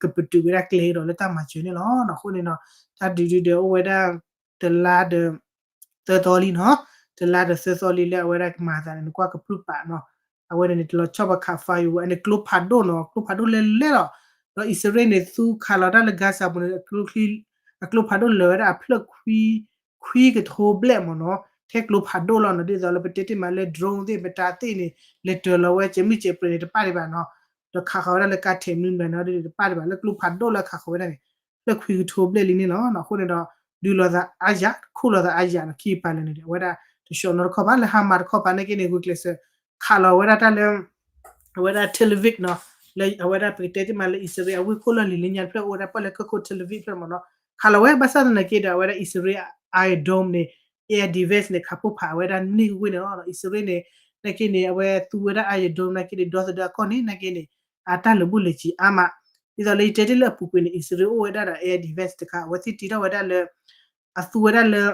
ကပတုာ်ဝဲဒၣ်ကျဲဒီးလၢတၢ်မၤစၢၤန့ၣ်လီၤ. အဃိန့ၣ်ဒီး တၢ်ဒုးဒုးဒီးအိၣ်ဝဲဒၣ် တလါဒီး သၢသီလံနီၤ, တလါဒီးသၢသီလံလၢအဝဲဒၣ်ကမၤအသးန့ၣ် နကွၢ်ကပြုၢ်ပာ်နီၤ, အဝဲန့ၣ်န့ၣ် တလီၤဆီၣ်ပှၤခး firework အန့ၣ်ကျိဖးဒိၣ်နီၤ, ကျိဖးဒိၣ်လဲၤလဲၤလီၤ. ဒီးအံၣ်စရ့လးန့ၣ် သူခးလီၤတၢ်လၢ Gaza ပူၤန့ၣ် အကျိဖးဒိၣ်လၢာ်ဝဲဒၣ်အဖျၢၣ်ခွံ ခွံကထိဘျဲၣ်မ့ၢ်နီၤ, ထဲကျိဖးဒိၣ်လီၤနီၤ, ဒ်သိးလၢပတဲတ့ၢ်မးလၢ drone သ့ၣ် မတၤသ့ၣ်န့ၣ် လဲၤတၢၤလီၤဝဲ ကဲမုၢ်ကဲပြဲၤန့ၣ် တပၣ်ဒံးဘၣ်နီၤ, ဒီးခးဃီၤဝဲဒၣ်လၢကါထဲးမနုၤမတၤနီၤ ဒ်န့ၣ် တပၣ်ဒံးဘၣ် လၢကျိဖးဒိၣ်လၢခးဃီၤဝဲဒၣ်န့ၣ် ဖျၢၣ်ခွံကထိဘျဲၣ်လံန့ၣ်လီၤ. အဃိန့ၣ်ဒီး ဒုးလိာ်သးအါယၤ ခိၣ်လိာ်သးအါယၤနီၤ, ခံပၤလၢာ်န့ၣ်ဒီး အဝဲဒၣ်တဆှီနီတခီၣ်ဘၣ် လၢ Hamas တခီၣ်ဘၣ်နာ်က့န့ၣ် ဂုာ်ကျဲးစၢး ခးလီၤဝဲဒၣ်တၢ်လၢ အဝဲဒၣ် Tel Aviv နီၤ, လၢအဝဲဒၣ်ပကတဲတ့ၢ်မးလၢအံၣ်စရ့လး အဝ့ၢ်ခိၣ်လီၢ်လံၤလၢညါတဖျၢၣ် အိၣ်ဝဲဒၣ်ပှၤလၢကီၢ်ခိၣ် Tel Aviv ဖျၢၣ်မ့ၢ်နီၤ, ခးလီၤဝဲဘၣ်ဆၣ်သနာ်က့ဒီး အဝဲဒၣ်အံၣ်စရ့လး Iron Dome န့ၣ် air defense န့ၣ် ခးဖှိၣ်ဖးအဝဲဒၣ်န့ၢ်ဝ့ၢ်န့ၣ်လီၤ. အံၣ်စရ့လးန့ၣ် နာ်က့န့ၣ် အဝဲသူဝဲဒၣ် Iron Dome နာ်က့န့ၣ် ဒီသဒၢအကီၢ်န့ၣ် နာ်က့န့ၣ် အတၢ်လၢာ်ဘူၣ်လၢာ်စ့ၤအါမး, ဒ်သိးလၢယတဲတ့ၢ်လၢအပူၤကွံာ်န့ၣ် အံၣ်စရ့လးအိၣ်ဝဲဒၣ်ဒီး air defense တခါ အဝဲသ့ၣ်တ့ထီၣ်ဝဲဒၣ်လၢ အသူဝဲဒၣ်လၢ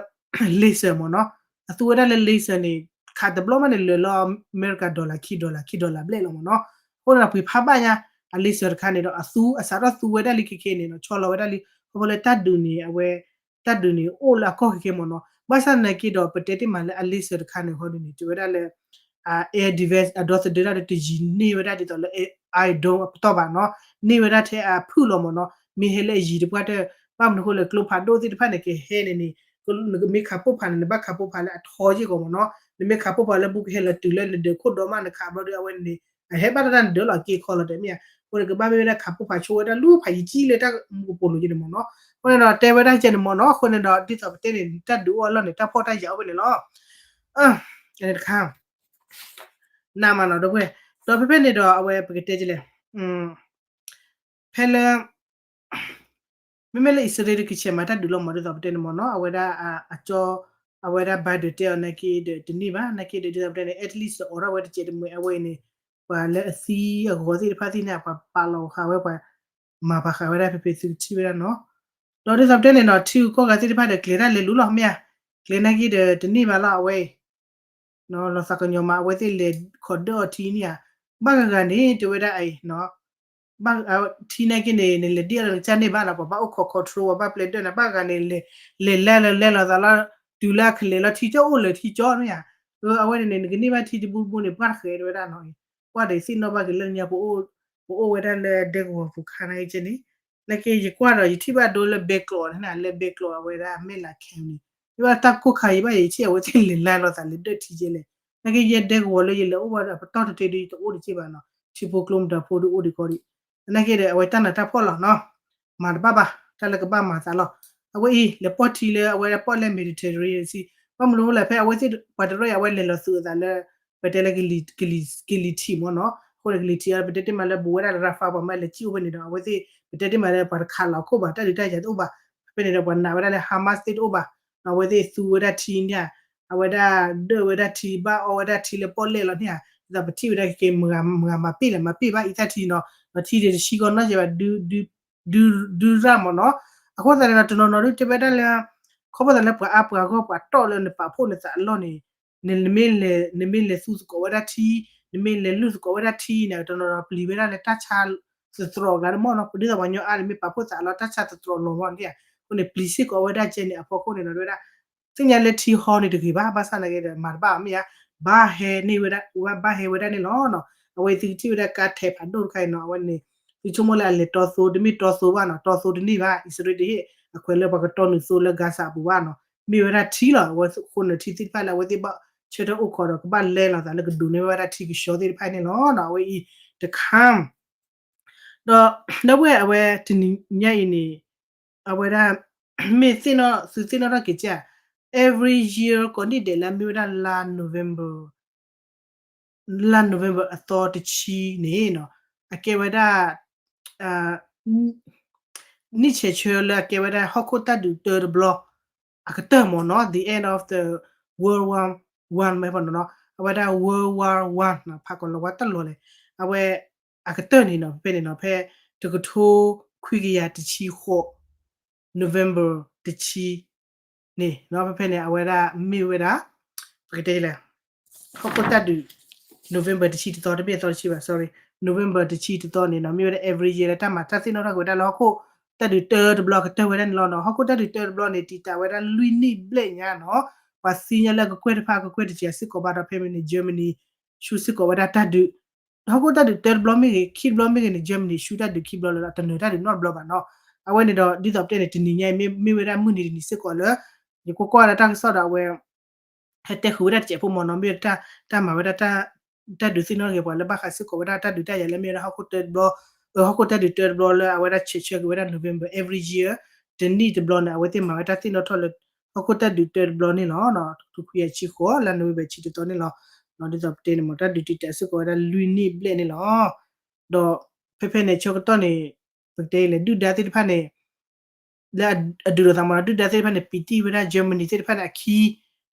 laser မ့ၢ်နီၤ, အသူဝဲဒၣ်လၢ laser န့ၣ် ခးတဘျီမးန့ၣ် လၢာ်လီၤအမဲရကၤ dollar ခံ dollar ခံ dollar ဘျဲၣ်လီၤမ့ၢ်နီၤ, အဃိန့ၣ်ဒီးပှ့ၤဖးဘၣ်ညါ အ laser တခါန့ၣ်ဒီး အသူ အစးထီၣ်သူဝဲဒၣ်လံခဲခဲန့ၣ်နီၤ ဆီလီၤဝဲဒၣ်လံ, ခီဖျိလၢတၢ်ဒုးန့ၣ် အဝဲ တၢ်ဒုးန့ၣ် အိၣ်လၢအကီၢ်ခဲခဲမ့ၢ်နီၤ, ဘၣ်ဆၣ်သနာ်က့ဒီး ပတဲတ့ၢ်မးလၢအ laser တခါန့ၣ် ဟီဒုန့ၣ် တဲဝဲဒၣ်လၢ air defense အဒီသဒၢတၢ်ဒီးတယံၤန့ၢ်ဝဲဒၣ်ဒ်သိးလၢ Iron Dome အပတီၢ်ဘၣ်နီၤ, န့ၢ်ဝဲဒၣ်ထဲအဖုၣ်လီၤမ့ၢ်နီၤ, မ့ၢ်ဟဲလၢအယံၤတပှၢ်တၢၢ် ဘၣ်မနုၤဃိလၢကျိဖးဒိၣ်သ့ၣ်တဖၣ်န့ၣ် ကဟဲန့ၣ်န့ၣ် နမ့ၢ်ခးပိၢ်ဖးန့ၣ် နဘၣ်ခးပိၢ်ဖးလၢအထီယ့ၢ်ကီးမ့ၢ်နီၤ, နမ့ၢ်ခးပိၢ်ဖးလၢဘူးကဟဲလီၤတုၤလၢနဒၢးခိၣ်ဒီမး နခးဘျီဒီး အဝဲန့ၣ်န့ၣ် အဟဲဘၣ်တၢ်တၢ်နဒၢးလီၤက့ၤခီလီၤတဲမ့ၢ်ဧါ, အဃိန့ၣ်ကဘၣ်မ့ၢ်ဝဲဒၣ်ခးပိၢ်ဖးဆိဝဲဒၣ်လူဖးယံၤကံလၢတၢ်မူကပိာ်လိၤက့န့ၣ်မ့ၢ်နီၤ, အဃိန့ၣ်ဒီးတဲဝဲဒၣ်ကဲန့ၣ်မ့ၢ်နီၤ, အဃိန့ၣ်ဒီးဒ်သိးပတဲန့ၣ် တၢ်ဒုးအိၣ်အလီၢ်န့ၣ် တၢ်ဖှီၣ်တၢ်ယာ်အိၣ်ဖဲန့ၣ်လီၤ. တခါ နးမးနီၤ ဒီပုၢ်ဝဲၢ်, ဒီးဖဲဖဲန့ၣ်ဒီးအဝဲပကတဲကလဲၣ်, ဖဲလၢ မ့မ့ၢ်လၢအံၣ်စရ့လးကဆဲးမၤတၢ်ဒုးလီၤမ့ၢ် ဒ်သိးပတဲန့ၣ်မ့ၢ်နီၤ, အဝဲဒၣ်အကၠီ အဝဲဒၣ် Biden တဲအီၤနာ်က့ဒီးတန့ၢ်ဘၣ်, နာ်က့ဒီးဒ်သိးပတဲန့ၣ် at least အိးထီၣ်ဝဲတစဲးတမှဲးအဝဲအံၤန့ၣ်, ပှၤလၢအသံအဂီၤသ့ၣ်တဖၣ်သ့ၣ်န့ၣ် ပှၤပာ်လီၤဃာ်ဝဲ ပှၤမၤပာ်ဃာ်ဝဲဒၣ်ဖဲဖဲသုကထံၣ်ဝဲဒၣ်နီၤ, ဒီးဒ်သိးပတဲန့ၣ်နီၤ ထံဂုၤကီၢ်ဂၤသ့ၣ်တဖၣ်ဒီးကျဲၤတၢ်လဲၤလူၤလီၤမ့ၢ်ဧါ, ကျဲၤနာ်က့ဒီးတန့ၢ်ဘၣ်လီၤ အဝဲအံၤ လီၤသးကညီၤမး အဝဲသ့ၣ်လဲၤခီၣ်ဒၢအီၤထံန့ၣ်ဧါ, ဘၣ်ဂၤဂၤန့ၣ် တဲဝဲဒၣ်အံၤ ဘၣ်ထံနာ်က့န့ၣ် နလဲၤဒ်အီၤလီၤကစၢ်န့ၢ်ဘၣ်နီၤ, ပှၤဘၣ်အိၣ်ခိး control ပှၤဘၣ်ပျဲဒၢးန့ၣ် ဘၣ်ဂၤန့ၣ် လဲၤလဲၤလီၤလဲၤလီၤသးလီၤ, တုၤလၢအကလဲၤလီၤထံကၠီအိၣ်လၢထံကၠီန့ၣ်ဧါ, အဝဲန့ၣ်န့ၣ် နကန့ၢ်ဘၣ်ထံတဘိတဘိန့ၣ် ပှၢ်တဃဲးတဲဝဲဒၣ်နီၤ, ပှၢ်ဒီးသ့ၣ်နီၣ်ဘၣ်က့ၤလၢညါ ပအိၣ်ဝဲဒၣ်လၢဒဲကဝီၤပူၤခါနာ်က့ကဲန့ၣ်, နာ်က့ယကွၢ်ဒီးယထံၣ်ဘၣ်ဒိလၢဘဲကျိးန့ၣ် လၢဘဲကျိးအဝဲဒၣ်မဲၢ်လးခဲန့ၣ်, ယဘၣ်တၢ်ကိၢ်ခါယဘၣ်ယထံၣ်အဝဲသ့ၣ်လဲၤလၢလီၤသးလၢဒၢးထံကဲလဲၣ်, နာ်က့ယဲဒဲကဝီၤလၢယလဲၤအိၣ်ဘၣ်ဒီး အပတီၢ်တတ့ဒီးယတအိၣ်တက့ၢ်ဘၣ်နီၤ, ထံဖိကျိမတၤဖိဒုးအိၣ်ဒံးကီးဒံး, နာ်က့ဒီးအဝဲတၢ်နးတၢ်ဖှီၣ်လီၤနီၤ, မၤတဘၣ်ဘၣ် တၢ်လၢကဘၣ်မၤသးလီၤ, အဝဲအံၤလဲၤပီၢ်ထံလၢအဝဲဒၣ်ပီၢ်လဲၢ် Mediterranean Sea, ဘၣ်မနုၤလဲၣ် ဖဲအဝဲသ့ၣ်ပှၤတရၢၢ်အံၤ အဝဲလဲၤလီၤသုးအသးလၢ ပတဲလၢ ကလံၤထံးမ့ၢ်နီၤ, အဃိန့ၣ် ကလံၤထံးအံၤ ပတဲတ့ၢ်မးလၢဘူးဝဲဒၣ်လၢ Rafah ပှၤမ့ၢ်လဲၤစံၣ်အိၣ်ဖဲန့ၣ်ဒီး အဝဲသ့ၣ် ပတဲတ့ၢ်မးလၢပှၤတခးလီၤခိၣ်ဘၣ် တၢ်ဒုးတၢ်ယၤတအိၣ်ဘၣ်, ဖဲန့ၣ်ဒီးပှၤနာ်ဝဲဒၣ်လၢ Hamas သ့ၣ်တအိၣ်ဘၣ်, အဝဲသ့ၣ်သူဝဲဒၣ်ထံန့ၣ်, အဝဲဒၣ်ဒၢးဝဲဒၣ်ထံ ဘၣ်အီဝဲဒၣ်ထံလၢပီၢ်လဲၢ်လီၤန့ၣ်ဧါ, ဒ်သိးပထံၣ်ဝဲဒၣ်က့ၤ မဂၤမၤပ့ၢ်လဲၣ် မၤပ့ၢ်ဘၣ်အံသၣ်ထံနီၤ, ဒီးထံဒၣ်တဆံကီးနီၣ်ယဲဘၣ် ဒု ဒုရၣ်မ့ၢ်နီၤ, အဃိသတးန့ၣ်ဒီး တနီၤနီၤဒုးတဲဝဲဒၣ်လၢ ခီဖျိသးလၢပှၤအါပှၤဂီၢ်ပှၤတီၢ်လၢနပာ်ဖှိၣ်နသးအလီၢ်န့ၣ်, နမ့ၢ်လဲၤ နမ့ၢ်လဲၤသူသကိးဝဲဒၣ်ထံ, နမ့ၢ်လဲၤလုၢ်သကိးဝဲဒၣ်ထံန့ၣ် တနီၤနီၤပျံၤဝဲဒၣ်လၢတၢ်ဆါသတြီၤအဂၤမ့ၢ်နီၤ, ဒ်သိးပှၤကညီအါန့ၣ် မ့ၢ်ပာ်ဖှိၣ်သးအလီၢ် တၢ်ဆါသတြီၤလီၤမ့ၢ်န့ၣ်, အဃိန့ၣ် ပျံၤစ့ၢ်ကီးဝဲဒၣ်ကဲန့ၣ် အဖီခိၣ်န့ၣ်ဒီး တဲဝဲဒၣ် သ့ၣ်ညါလၢထံဟီန့ၣ်တဂ့ၤဘၣ်, ဘၣ်ဆၣ်သနာ်က့ဒီး မၤတဘၣ်မ့ၢ်ဧါ, ဘၣ်ဟဲန့ၢ်ဝဲဒၣ် ဘၣ်ဟဲဝဲဒၣ်န့ၣ်လီၤနီၤ, အဝဲသုကထံၣ်ဝဲဒၣ်ကါထဲးဖးဒိၣ်တခါအံၤနီၤ, အဝဲန့ၣ် သုဆိကမိၣ်လၢအလဲၤတီသိ တမ့ၢ်တီသိဘၣ်နီၤ, တီသိတန့ၢ်ဘၣ်, အံၣ်စရ့လးတဟ့ၣ်အခွဲးလၢပှၤကတီနုာ်သိလၢ Gaza အပူၤဘၣ်နီၤ, မ့ၢ်ဝဲဒၣ်ထံလီၤ, အဝဲဃိန့ၣ်ထံသ့ၣ်တဖၣ်လၢအဝဲသ့ၣ်ဘၣ်ဆၢထၢၣ်အိၣ်ခိးဒီး ကဘၣ်လဲလီၤသးလၢကဒိးန့ၢ်ဝဲဒၣ်ထံကဆှီသ့ၣ်တဖၣ်န့ၣ်လီၤနီၤ, အဝဲအံၤတခါ ဒီး ဒီပုၢ်ဝဲၢ်အဝဲတနံၤညါအံၤန့ၣ် အဝဲဒၣ် မ့ၢ်သ့ၣ်နီၣ် သုသ့ၣ်နီၣ်ထီၣ်က့ၤကဲ every year ကိးနံၣ်ဒဲးလၢအမ့ၢ်ဝဲဒၣ်လါ November လါ November အသီတဆံန့ၣ်နီၤ အကဲဝဲဒၣ် နံၣ်ဆဲးဆၢလၢအကဲဝဲဒၣ်ဟီၣ်ခိၣ်တၢ်ဒုးတၢတဘျီ အကတၢၢ်မ့ၢ်နီၤ the end of the World War One မ့ၢ်နီၤ အဝဲဒၣ် World War One နီၤ ဖးကီးလီၤဝါတၢ်လီၤလဲၣ် အဝဲ အကတၢၢ်န့ၣ်နီၤ ဖဲန့ၣ်နီၤ ဖဲ တကထိခွံကယၤတဆံဃိး November တဆံ န့ၣ်နီၤ ဖဲဖဲန့ၣ် အဝဲဒၣ်မ့ၢ်ဝဲဒၣ် ပကတဲလဲၣ် ဟီၣ်ခိၣ်တၢ်ဒုး November တဆံတသီ တမ့ၢ်အသီတဆံဘၣ် sorry November တဆံတသီန့ၣ်နီၤ မ့ၢ်ဝဲဒၣ် every year လၢတၢ်မၤတၢ်သ့ၣ်နီၣ်ထီၣ်က့ၤဝဲဒၣ်လၢဟီၣ်ခိၣ်တၢ်ဒုးတၢတဘျီကတၢၢ်ဝဲဒၣ်န့ၣ်လီၤနီၤ ဟီၣ်ခိၣ်တၢ်ဒုးတၢတဘျီန့ၣ် တံာ်တာ်ဝဲဒၣ်လွံၢ်နံၣ်ဘျဲၣ်ညါနီၤ ပှၤသံညါလၢကကွဲၢ်တဖၣ်ကကွဲၢ်တစဲးစ့ၢ်ကီးဘၣ်ဒီးဖဲမ့ၢ်န့ၣ် Germany ဆူစ့ၢ်ကီးဝဲဒၣ်တၢ်ဒုး ဟီၣ်ခိၣ်တၢ်ဒုးတၢတဘျီမ့ၢ်ဂ့ၤ ခံတဘျီမ့ၢ်ဂ့ၤန့ၣ် Germany ဆူတၢ်ဒုးခံဘျီလၢၤဒီး တနၢၤတၢ်ဒုးနီတဘျီဘၣ်နီၤ အဝဲန့ၣ်ဒီး ဒ်သိးပတဲန့ၣ် တနံၤညါအံၤ မ့ၢ်ဝဲဒၣ်မုၢ်နံၤတနံၤစ့ၢ်ကီးလၢ ယကွၢ်ကွၢ်ဝဲဒၣ်တၢ်ကစီၣ်ဒီးအဝဲ ဟဲတဲဃုာ်ဝဲဒၣ်တစဲးဖိမ့ၢ်နီၤ မ့ၢ်ဝဲဒၣ် တၢ်မၤဝဲဒၣ် တၢ်ဒုးသ့ၣ်နီၣ်ဂ့ၤပှၤလၢဘၣ်ဃးစ့ၢ်ကီးဝဲဒၣ်တၢ်ဒုးတၢ်ယၤလၢမ့ၢ်ဝဲဒၣ်ဟီၣ်ခိၣ်တၢတဘျီ ဟီၣ်ခိၣ်တၢ်ဒုးတၢတဘျီလၢအဝဲဒၣ်ဆဲးဆၢက့ၤဝဲဒၣ် November every year တနံၣ်တဘျီန့ၣ် အဝဲသ့ၣ်မၤဝဲတၢ်သ့ၣ်နီၣ်ထီၣ်လၢ ဟီၣ်ခိၣ်တၢ်ဒုးတၢတဘျီန့ၣ်လီၤ. တကထိခွံကယၤတဆံဃိး လါနိၣ်ဝ့ဘၢၣ်တဆံတသီန့ၣ်လီၤ. ဒ်သိးပတဲန့ၣ်မ့ၢ် တၢ်ဒုးတံာ်တာ်စ့ၢ်ကီးဝဲဒၣ်လွံၢ်နံၣ်ဘျဲၣ်န့ၣ်လီၤ. ဒီးဖဲဖဲန့ၣ် ဆၢကတီၢ်န့ၣ် ပကတဲလဲၣ် ဒုၣ်ဒါသ့ၣ်တဖၣ်န့ၣ် လၢအဒုးလိာ်သးမ့ၢ်ဒီး ဒုၣ်ဒါသ့ၣ်တဖၣ်န့ၣ် ပံတံၢ်ဝဲဒၣ် Germany သ့ၣ်တဖၣ်န့ၣ်အခံ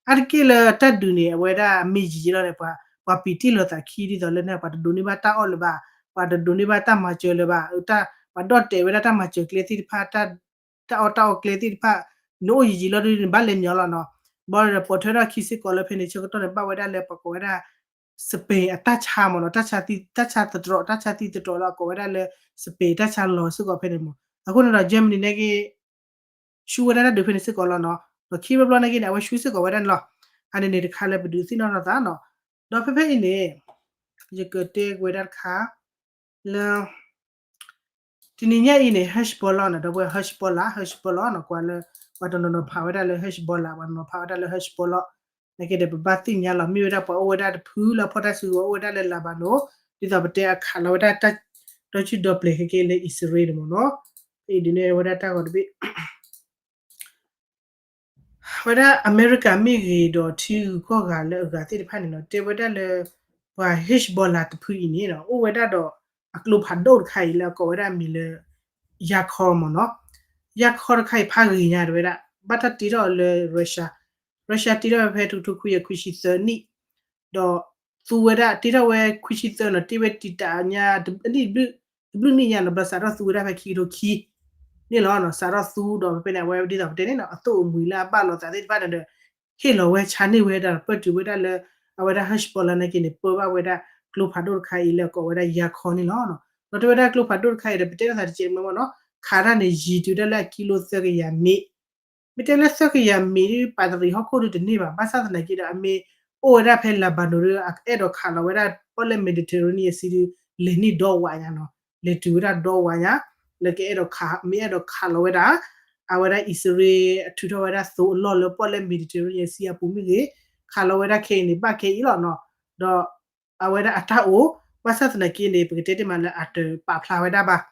အါတက့ၢ်လၢတၢ်ဒုးန့ၣ် အဝဲဒၣ်အမ့ၢ်ယံာ်ယံာ်လီၤန့ၣ် ပှၤ ပှၤပံာ်တ့ၢ်လိာ်သးခံ ဒ်သိးလၢန့ၣ် ပှၤတဒိးန့ၢ်ဘၣ်တၢ်အီၣ်လၢၤဘၣ်, ပှၤတဒိးန့ၢ်ဘၣ်တၢ်မၤစၢၤလၢၤဘၣ်, ပှၤဒီၣ်တဲာ်ဝဲဒၣ်တၢ်မၤစၢၤကျဲသ့ၣ်တဖၣ် တၢ်အီၣ်တၢ်အီကျဲသ့ၣ်တဖၣ် နအိၣ်ယံာ်ယံာ်လီၤဒုးန့ၣ် ဘၣ်လဲၤညီလီၤနီၤ. ဘီဒီးပိာ်ထွဲထီၣ်ခံစ့ၢ်ကီးလၢဖဲန့ၣ် ဆၢကတီၢ်န့ၣ် ဘၣ်ဝဲဒ၁လၢပှၤကိးဝဲဒၣ် Spain အတၢ်ဆါမ့ၢ်နီၤ, တၢ်ဆါသတြီး တၢ်ဆါသံသတြီးလၢအကိးဝဲဒၣ်လၢ Spain တၢ်ဆါလီၤစ့ၢ်ကီးဖဲန့ၣ်မ့ၢ်. အဃိန့ၣ်ဒီး Germany န့ၣ်က့ ဆူဝဲဒၣ်တၢ်ဒုးဖဲန့ၣ်စ့ၢ်ကီးလီၤနီၤ. ဒီးခံဘျီဘျီန့ၣ်က့န့ၣ် အဝဲဆူစ့ၢ်ကီးဝဲဒၣ်န့ၣ်လီၤ. အန့ၣ်န့ၣ်တခါလၢပဒုးသ့ၣ်နီၣ်ထီၣ်သးနီၤ. ဒီးဖဲဖဲအံၤန့ၣ် ယကတဲကဝဲဒၣ်တခါ လၢ တနံၤညါအံၤန့ၣ် Hezbollah နီၤ, ဒီပုၢ်ဝဲၢ် Hezbollah, Hezbollah နီၤ, ကွၢ်လၢ ပှၤတနီၤနီၤဖးဝဲဒၣ်လၢ Hezbollah, ပှၤတနီၤဖးဝဲဒၣ်လၢ Hezbollah န့ၣ်က့ဒီး ပဘၣ်သ့ၣ်ညါလီၤ. မ့ၢ်ဝဲဒၣ်ပှၤအိၣ်ဝဲဒၣ်တဖုလၢအဖီၣ်တၢ်စုကဝဲၤအိၣ်ဝဲဒၣ်လၢ Lebanon, ဒ်သိးပတဲအခးလီၤဝဲဒၣ်တၢ် ဒီဆူၣ်ဒီပျဲၤခဲက့လၢအံၣ်စရ့လးန့ၣ်မ့ၢ်နီၤ. အံၤဒ်န့ၣ်ဝဲဒၣ်တၢ်ဂီၤတဘ့ၣ် ဝဲဒၣ်အမဲရကၤမ့ၢ်ဂ့ၤဒီးထံဂုၤကီၢ်ဂၤလၢအဂၤသ့ၣ်တဖၣ်န့ၣ်နီၤ တဲဝဲဒၣ်လၢ ပှၤ Hezbollah တဖုအံၤန့ၣ်နီၤ အိၣ်ဝဲဒၣ်ဒီးအကျိဖးဒိၣ်တခါအံၤလၢအကိးဝဲဒၣ်အမံၤလၢ ယါခီမ့ၢ်နီၤ. ယါခီတခါအံၤဖးဂ့ၤညါတဲဝဲဒၣ် ဘၣ်တၢ်တ့ထီၣ်လၢ Russia, Russia တ့ထီၣ်ဝဲဖဲတကထိခွံကယၤခွံဆံသၢနံၣ် ဒီးသူဝဲဒၣ်တ့ထီၣ်ဝဲခွံဆံသၢနီၤ တ့ဝဲတံာ်တာ်ညါ တဘျုး တဘျုးနံၣ်ညါနီၤ ဘျီစးထီၣ်သူဝဲဒၣ်ဖဲခံကထိခံ န့ၣ်လီၤ. စးထီၣ်သူဒီးဖဲဖဲန့ၣ် အဝဲဒ်သိးပတဲန့ၣ်နီၤ အသိၣ်အမှံၤလၢအဘၣ်လိာ်သးသ့ၣ်တဖၣ်န့ၣ်ဒီး ဟ့ၣ်လီၤဝဲဆါန့ၢ်ဝဲဒၣ် ပၢၢ်တုၤဝဲဒၣ်လၢ အဝဲဒၣ် Hezbollah နာ်က့န့ၣ် ပၢဘၣ်ဝဲဒၣ်ကျိဖးဒိၣ်တခါအံၤလၢအကိးဝဲဒၣ်ယါခီန့ၣ်လီၤ. ဒီးတဲဝဲဒၣ်ကျိဖးဒိၣ်တခါအံၤဒီး ပတဲလိာ်သးတကဲးမ့ၢ်မ့ၢ်နီၤ ခးတၢ်န့ၣ် ယံၤတုၤဒၣ်လၢအကံလိသၢကယၤမ့ၣ် မ့ၢ်တဲလၢသၢကယၤမ့ၣ်ဒ်ပာ်တရံးဟီၣ်ခိၣ်ဒုတန့ၢ်ဘၣ် ဘၣ်ဆၣ်သနာ်က့ဒီး အမ့ၢ်အိၣ်ဝဲဒၣ်ဖဲ Lebanon ဒု အအဲၣ်ဒိးခးလီၤဝဲဒၣ်ပီၣ်လဲၣ် Mediterranean Sea ဒု လဲၤန့ၢ်ဒီဝးညါနီၤ လဲၤတုၤဝဲဒၣ်ဒီဝးညါ လၢကအဲၣ်ဒိးခး မ့ၢ်အဲၣ်ဒိးခးလီၤဝဲဒၣ် အဝဲဒၣ်အံၣ်စရ့လး အထုးထီၣ်ဝဲဒၣ်သိအလီၢ်လၢပီၣ်လဲၣ် Mediterranean Sea အပူၤမ့ၢ်ဂ့ၤ ခးလီၤဝဲဒၣ်ခဲအံၤန့ၣ် ဘၣ်ခဲအံၤလီၤနီၤ ဒီး အဝဲဒၣ်အတၢ်အိၣ် ဘၣ်ဆၣ်သနာ်က့န့ၣ် ပကတဲတ့ၢ်မးလၢအတပာ်ဖျါဝဲဒၣ်ဘၣ်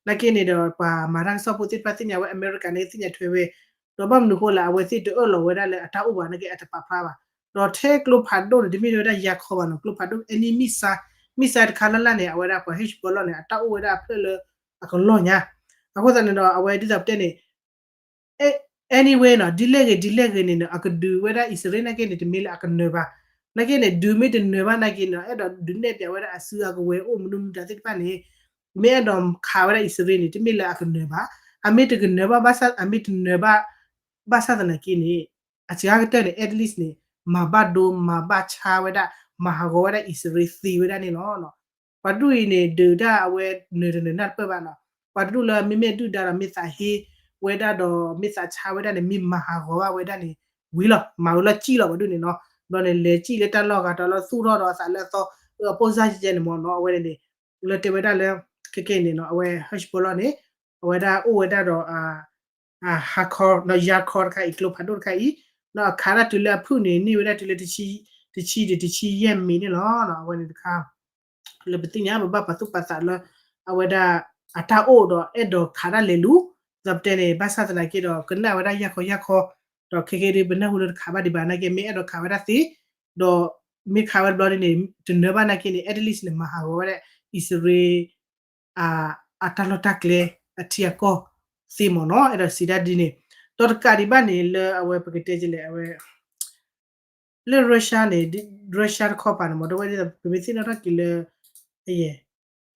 နာ်က့န့ၣ်ဒီး ပှၤမၤတၢ်ကစီၣ်ဖိသ့ၣ်တဖၣ်သ့ၣ်ညါဝဲ အမဲရကၤန့ၣ်သ့ၣ်ညါထွဲဝဲ ဒီးဘၣ်မနုၤဃိလၢ အဝဲသ့ၣ်တအၢၣ်လီၤဝဲဒၣ်လၢအတၢ်အိၣ်ဘၣ်နာ်က့ အတပာ်ဖျါဘၣ် ဒီးထဲကျိဖးဒိၣ်န့ၣ် တမ့ၢ်ဝဲဒၣ်ယါခီဘၣ်နီၤ ကျိဖးဒိၣ် any missile missile တခါလၢ်လၢ်န့ၣ် အဝဲဒၣ်ပှၤ Hezbollah န့ၣ် အတၢ်အိၣ်ဝဲဒၣ်အဖျၢၣ်လၢအကလီၢ်ညါ အဃိသတးန့ၣ်ဒီး အဝဲဒ်သိးပတဲန့ၣ် anyway နီၤ ဒ်လဲၣ်ဂ့ၤ ဒ်လဲၣ်ဂ့ၤန့ၣ်နီၤ အကဒုးဝဲဒၣ်အံၣ်စရ့လးနာ်က့န့ၣ် တမ့ၢ်လၢအကနၢၤဘၣ် နာ်က့န့ၣ် ဒုးမ့ၢ်တနၢၤဘၣ်နာ်က့န့ၣ် အဲၣ်ဒိးဒုးနဲၣ်ပၠးဝဲဒၣ်အစုအကဝဲၤအိၣ်မနုၤမနုၤတၢ်သ့ၣ်တဖၣ်န့ၣ် မ့ၢ်အဲၣ်ဒိးခးဝဲဒၣ်အံၣ်စရ့လးန့ၣ် တမ့ၢ်လၢအကနၢၤဘၣ် အမ့ၢ်တကနၢၤဘၣ် ဘၣ်ဆၣ် အမ့ၢ်တနၢၤဘၣ် ဘၣ်ဆၣ်သနာ်က့န့ၣ် အစှၤကတၢၢ်န့ၣ် at least န့ၣ် မၤဘၣ်ဒိ မၤဘၣ်ဆါဝဲဒၣ် မၤဟးဂီၤဝဲဒၣ်အံၣ်စရ့လးသ့ဝဲဒၣ်န့ၣ်လီၤ. ပှၤဒူၣ်အံၤန့ၣ် ဒုးတၢ်အဝဲနၢၤတနၢၤနၢ်တပၢၢ်ဘၣ်နီၤ ပှၤတဒူၣ်လၢမ့မ့ၢ်ဒုၣ်ဒါဒီးမ့ၢ်သးဟ့ဝဲဒၣ်ဒီး မ့ၢ်သးဆါဝဲဒၣ်န့ၣ် မ့ၢ်မၤဟးဂီၤဘၣ်ဝဲဒၣ်န့ၣ် ဝံၤလီၤ မၤဝဲလီၤစံၣ်လီၤ ပှၤဒူၣ်န့ၣ်နီၤ ဘျီန့ၣ် လဲၤစံၣ်လၢတၢ်လီၢ်ဂၤတၢ်လီၢ်သူၣ်ထီၣ်ဒီးအသးလၢအသီ အပိၢ်စၢ်ကဲကဲန့ၣ်မ့ၢ်နီၤ အဝဲန့ၣ်န့ၣ် လၢတဲဝဲဒၣ်လၢ ခဲကဲန့ၣ်နီၤ အဝဲ Hezbollah န့ၣ် အဝဲဒၣ်အိၣ်ဝဲဒၣ်ဒီး ဟါခီ ယါခီတခါအံၤ ကျိဖးဒိၣ်တခါအံၤ ဒီးအခးဒၣ်တုၤလၢအဖုၣ်န့ၣ် န့ၢ်ဝဲဒၣ်တုၤလၢ တဆံဒီးတဆံယဲၢ်မ့ၣ်န့ၣ်လီၤ. အဝဲန့ၣ်တခါ လၢပသ့ၣ်ညါ ပဘၣ်ပာ်သူၣ်ပာ်သးလၢ အဝဲဒၣ် အတၢ်အိၣ်ဒီးအဲၣ်ဒိးခးဒၣ်လဲာ်လူၤ ဒီးပတဲန့ၣ် ဘၣ်ဆၣ်သနာ်က့ဒီး ကနၣ်ဝဲဒၣ်ယါခီယါခီ ဒီးခဲကဲဒ်ပနၢ်ဟူလၢတခးဘၣ်ဒံးဘၣ်နာ်က့ မ့ၢ်အဲၣ်ဒိးခးဝဲဒၣ်သ့ ဒီးမ့ၢ်ခးဝဲတဘျီန့ၣ် တနၢၤဘၣ်နာ်က့န့ၣ် at least န့ၣ် မၤဟးဂီၤဝဲဒၣ် အံၣ်စရ့လး အတၢ်လီၢ်တၢ်ကျဲအထံအကီၢ်သ့မ့ၢ်နီၤ အဲၣ်ဒိးစံးဒၣ်ဒ်န့ၣ် ဒီးတကးဒံးဘၣ်န့ၣ် လၢအဝဲပကတဲကလဲၣ် အဝဲ လၢ Russia န့ၣ် Russia တခီပၤန့ၣ်မ့ၢ် တဝဲဒ်သိး ပမ့ၢ်သ့ၣ်နီၣ်ထီၣ်က့ၤလၢ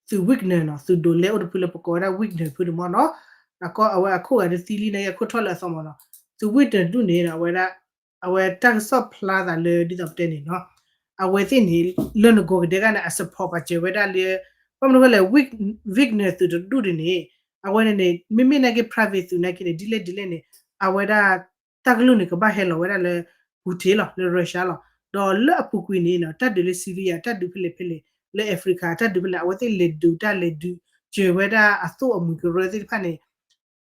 သုး Wagner နီၤ သုးဒိးလဲအိၣ်တဖုလၢပကိးဝဲဒၣ် Wagner ဖုန့ၣ်မ့ၢ်နီၤ အဝဲအခိၣ်ဂၤဒ်သံလံနာ်က့ အခိၣ်ထီၣ်လၢအသီမ့ၢ်နီၤ သုး Wagner ဒူၣ်န့ၣ် အဝဲဒၣ် အဝဲတၢ်ကစီၣ်ဖျါသးလၢဒ်သိးပတဲန့ၣ်နီၤ အဝဲသ့ၣ်န့ၣ် လၢနဂီၢ်ကဒဲကန့ၣ် အ support ပာ်စၢၤဝဲဒၣ်လၢ ဘၣ်မနုၤဃိလဲၣ် Wagner သုးတဒူၣ်န့ၣ်န့ၣ် အဝဲန့ၣ်န့ၣ် မ့မ့ၢ်နာ်က့ private သုးနာ်က့န့ၣ် ဒ်လဲၣ်ဒ်လဲၣ်န့ၣ် အဝဲဒၣ် တၢ်ကလုၢ်န့ၣ် ကဘၣ်ဟဲလီၤဝဲဒၣ်လၢ Putin လီၤ လၢ Russia လီၤ. ဒီးလၢအပူၤကွံာ်န့ၣ်နီၤ တၢ်ဒုးလၢ Syria တၢ်ဒုးဖဲလဲၣ်ဖဲလဲၣ် လၢ Africa တၢ်ဒုးဖဲလဲၣ် အဝဲသ့ၣ်လဲၤဒုးတၢ်လဲၤဒုးစၢၤဝဲဒၣ်အသိၣ်အမှံၤကရၢသ့ၣ်တဖၣ်န့ၣ်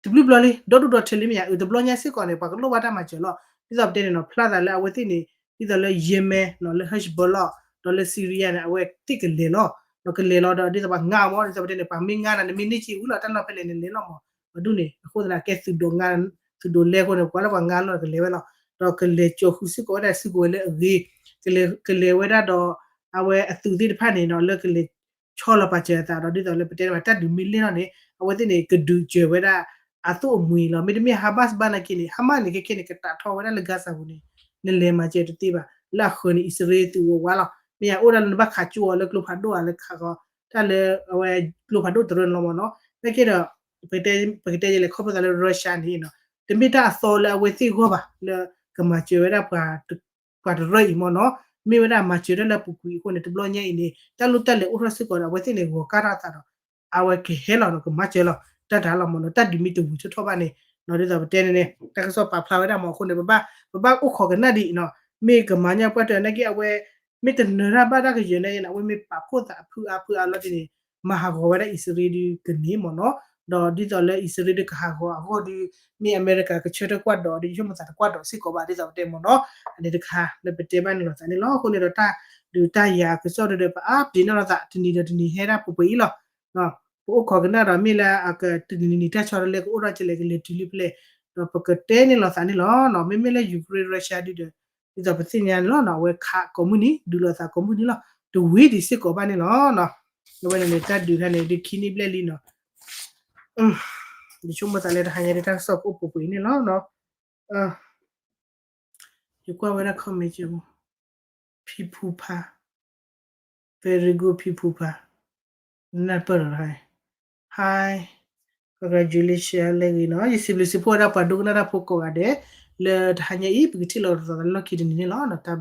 တဘျုးဘျီလံ ဒီဒူၣ်ဒီထၢလံမ့ၢ်ဧါ အတဘျီညါစ့ၢ်ကီးန့ၣ် ပှၤကလိၣ်ဘၣ်တၢ်မၤစၢၤလီၤ. ဒ်သိးပတဲန့ၣ်နီၤ ဖျါသးလၢအဝဲသ့ၣ်န့ၣ် ဒ်သိးလၢ Yemen နီၤ လၢ Hezbollah ဒီးလၢ Syria န့ၣ် အဝဲသ့ၣ်ကလဲၤလီၤ. ဒီးကလဲၤလီၤဒီး ဒ်သိးပှၤငါအီၤမ့ၢ် ဒ်သိးပတဲန့ၣ် ပှၤမ့ၢ်ငါနၤ နမ့ၢ်န့ၢ်က့ၤဝံၤလီၤ တၢ်လီၢ်ဖဲလဲၣ်န့ၣ် လဲၤလီၤမ့ၢ် ပှၤဒူၣ်န့ၣ် အဃိသတးန့ၣ် ကဲသုးဒိးငါ သုးဒိးလဲအဃိန့ၣ် ပှၤလၢပှၤငါလီၤဒီးကလဲၤဝဲလီၤ. ဒီးကလဲၤကၠီၤဃုာ်စ့ၢ်ကီးဝဲဒၣ်စုကဝဲၤလၢအဂ့ၤ ကလဲၤဝဲဒၣ်ဒီး အဝဲအသုးသ့ၣ်တဖၣ်န့ၣ်နီၤ လၢကလဲၤဆီလီၤပာ်စၢၤအသးဒီး ဒ်သိးလၢပတဲန့ၣ် တၢ်ဒုးမ့ၢ်လဲၢ်ထီၣ်န့ၣ် အဝဲသ့ၣ်န့ၣ် ကဒုးစၢၤဝဲဒၣ်အသိၣ်အမှံၤလီၤ. မ့တမ့ၢ် Hamas ဘၣ်နာ်က့န့ၣ် Hamas န့ၣ် ခဲခဲန့ၣ် ကတးထီၣ်ဝဲဒၣ်လၢ Gaza ပူၤန့ၣ် နလဲၤမၤစၢၤတသ့ဘၣ်. လၢအဃၢၤန့ၣ် အံၣ်စရ့လးသုးဝးဝးလီၤ. မ့ၢ်ယအိၣ်ဒၣ်လၢနဘၣ်ခးကၠိအီၤလၢကျိဖးဒိၣ်ဧါ လၢခးဃီၤ တၢ်လၢအဝဲကျိဖးဒိၣ်တရၢန့ၣ်လီၤမ့ၢ်နီၤ. နာ်က့ဒီး ပကတဲယဲလဲၣ် ခီဖျိသးလၢ Russia န့ၣ်နီၤ တမ့ၢ်တၢ်အသီလၢအဝဲသ့ၣ်ဂီၢ်ဘၣ် လၢကမၤစၢၤဝဲဒၣ်ပှၤ ပှၤတရၢအံၤမ့ၢ်နီၤ, မ့ၢ်ဝဲဒၣ်မၤစၢၤတၢ်လၢအပူၤကွံာ်အဃိန့ၣ် တဘျီညါအံၤန့ၣ် တၢ်လိၣ်တၢ်လဲၤအိၣ်ထီၣ်စ့ၢ်ကီးဒီး အဝဲသ့ၣ်န့ၣ် ဂီၤကၢ်ထီၣ်အသးဒီး အဝဲကဟဲလီၤဒီးကမၤစၢၤလီၤ တၢ်တၢ်လီၤမ့ၢ်နီၤ, တၢ်ဒုးမ့ၢ်တဝံၤထီၣ်ထီၣ်ဘၣ်န့ၣ်နီၤ, ဒ်သိးပတဲန့ၣ်န့ၣ် တၢ်ကစီၣ်ပာ်ဖျါဝဲဒၣ်မ့ၢ်အဃိန့ၣ် ပဘၣ် ပဘၣ်အိၣ်ခိးကနၣ်ဒံးနီၤ, မ့ၢ်ကမၤညါပှၢ်တၢၢ်နာ်က့အဝဲ မ့ၢ်တနၢၤတၢ်ဘၣ်တၢ်ကယၢၤနာ်က့န့ၣ် အဝဲမ့ၢ်ပာ်ဖှိၣ်သးအဖုအါဖုအါလီၤတံၢ်န့ၣ် မၤဟးဂီၤဝဲဒၣ်အံၣ်စရ့လးဒုးကန့ၢ်မ့ၢ်နီၤ, ဒီးဒ်သိးလၢအံၣ်စရ့လးဒုးကဟးဂီၤအဂီၢ်ဒုး မ့ၢ်အမဲရကၤကဆၢထၢၣ်ကွၢ်ဒိးဒီး ယဆိကမိၣ်သးတကွၢ်ဒိးစ့ၢ်ကီးဘၣ် ဒ်သိးပတဲမ့ၢ်နီၤ, အန့ၣ်တခါလၢပတဲဘၣ်န့ၣ်လိာ်သးန့ၣ်လီၤ. အဃိန့ၣ်ဒီးတၢ်ဒုးတၢ်ယၤကစီၣ်ဒီး ပupdateန့ၢ်လိာ်သးတနံၤဒီးတနံၤဟဲဒၣ်ပှဲၤပှဲၤအံၤလီၤ. ပအိၣ်ခိးကနၣ်ဒီးမ့ၢ်လၢအကတနံၤနံၤတၢ်ဆီတလဲကအိၣ်ထီၣ်ကလဲၣ် ကလဲၤတုၤလံဖဲလဲၣ်, ဒီးပကတဲန့ၢ်လိာ်သးန့ၣ်လီၤ. မ့မ့ၢ်လၢ Ukraine Russia ဒုးဒီး ဒ်သိးပသ့ၣ်ညါန့ၣ်လီၤနီၤ, အဝဲခးကိးမုၢ်နံၤ ဒုးလိာ်သးကိးမုၢ်နံၤလီၤ, တဝံၤဒံးစ့ၢ်ကီးဘၣ်န့ၣ်လီၤ. အဝဲန့ၣ်န့ၣ် တၢ်ဒုးတခါန့ၣ် ဒုးခံနံၣ်ဘျဲၣ်လံနီၤ, ယဆိကမိၣ်သးလၢတဟါညါဒ်တၢ်ကစီၣ်ကအိၣ်ပှဲၤပှဲၤအံၤန့ၣ်လီၤ. ယကွၢ်ဝဲဒၣ် comment က့ ဖံဖူဖါ very good ဖံဖူဖါ နၢ်ပၢၢ်လီၤ hi congratulation လၢဂ့ၤနီၤ, ယစံးဘျုးစံးဖှိၣ်ဝဲဒၣ်ပှၤဒိကနၣ်တၢ်ဖိကိးဂၤဒဲး လၢတဟါညါအံၤ ပကထံၣ်လိာ်သးလၢလီၢ်ခံတနံၤန့ၣ်လီၤ.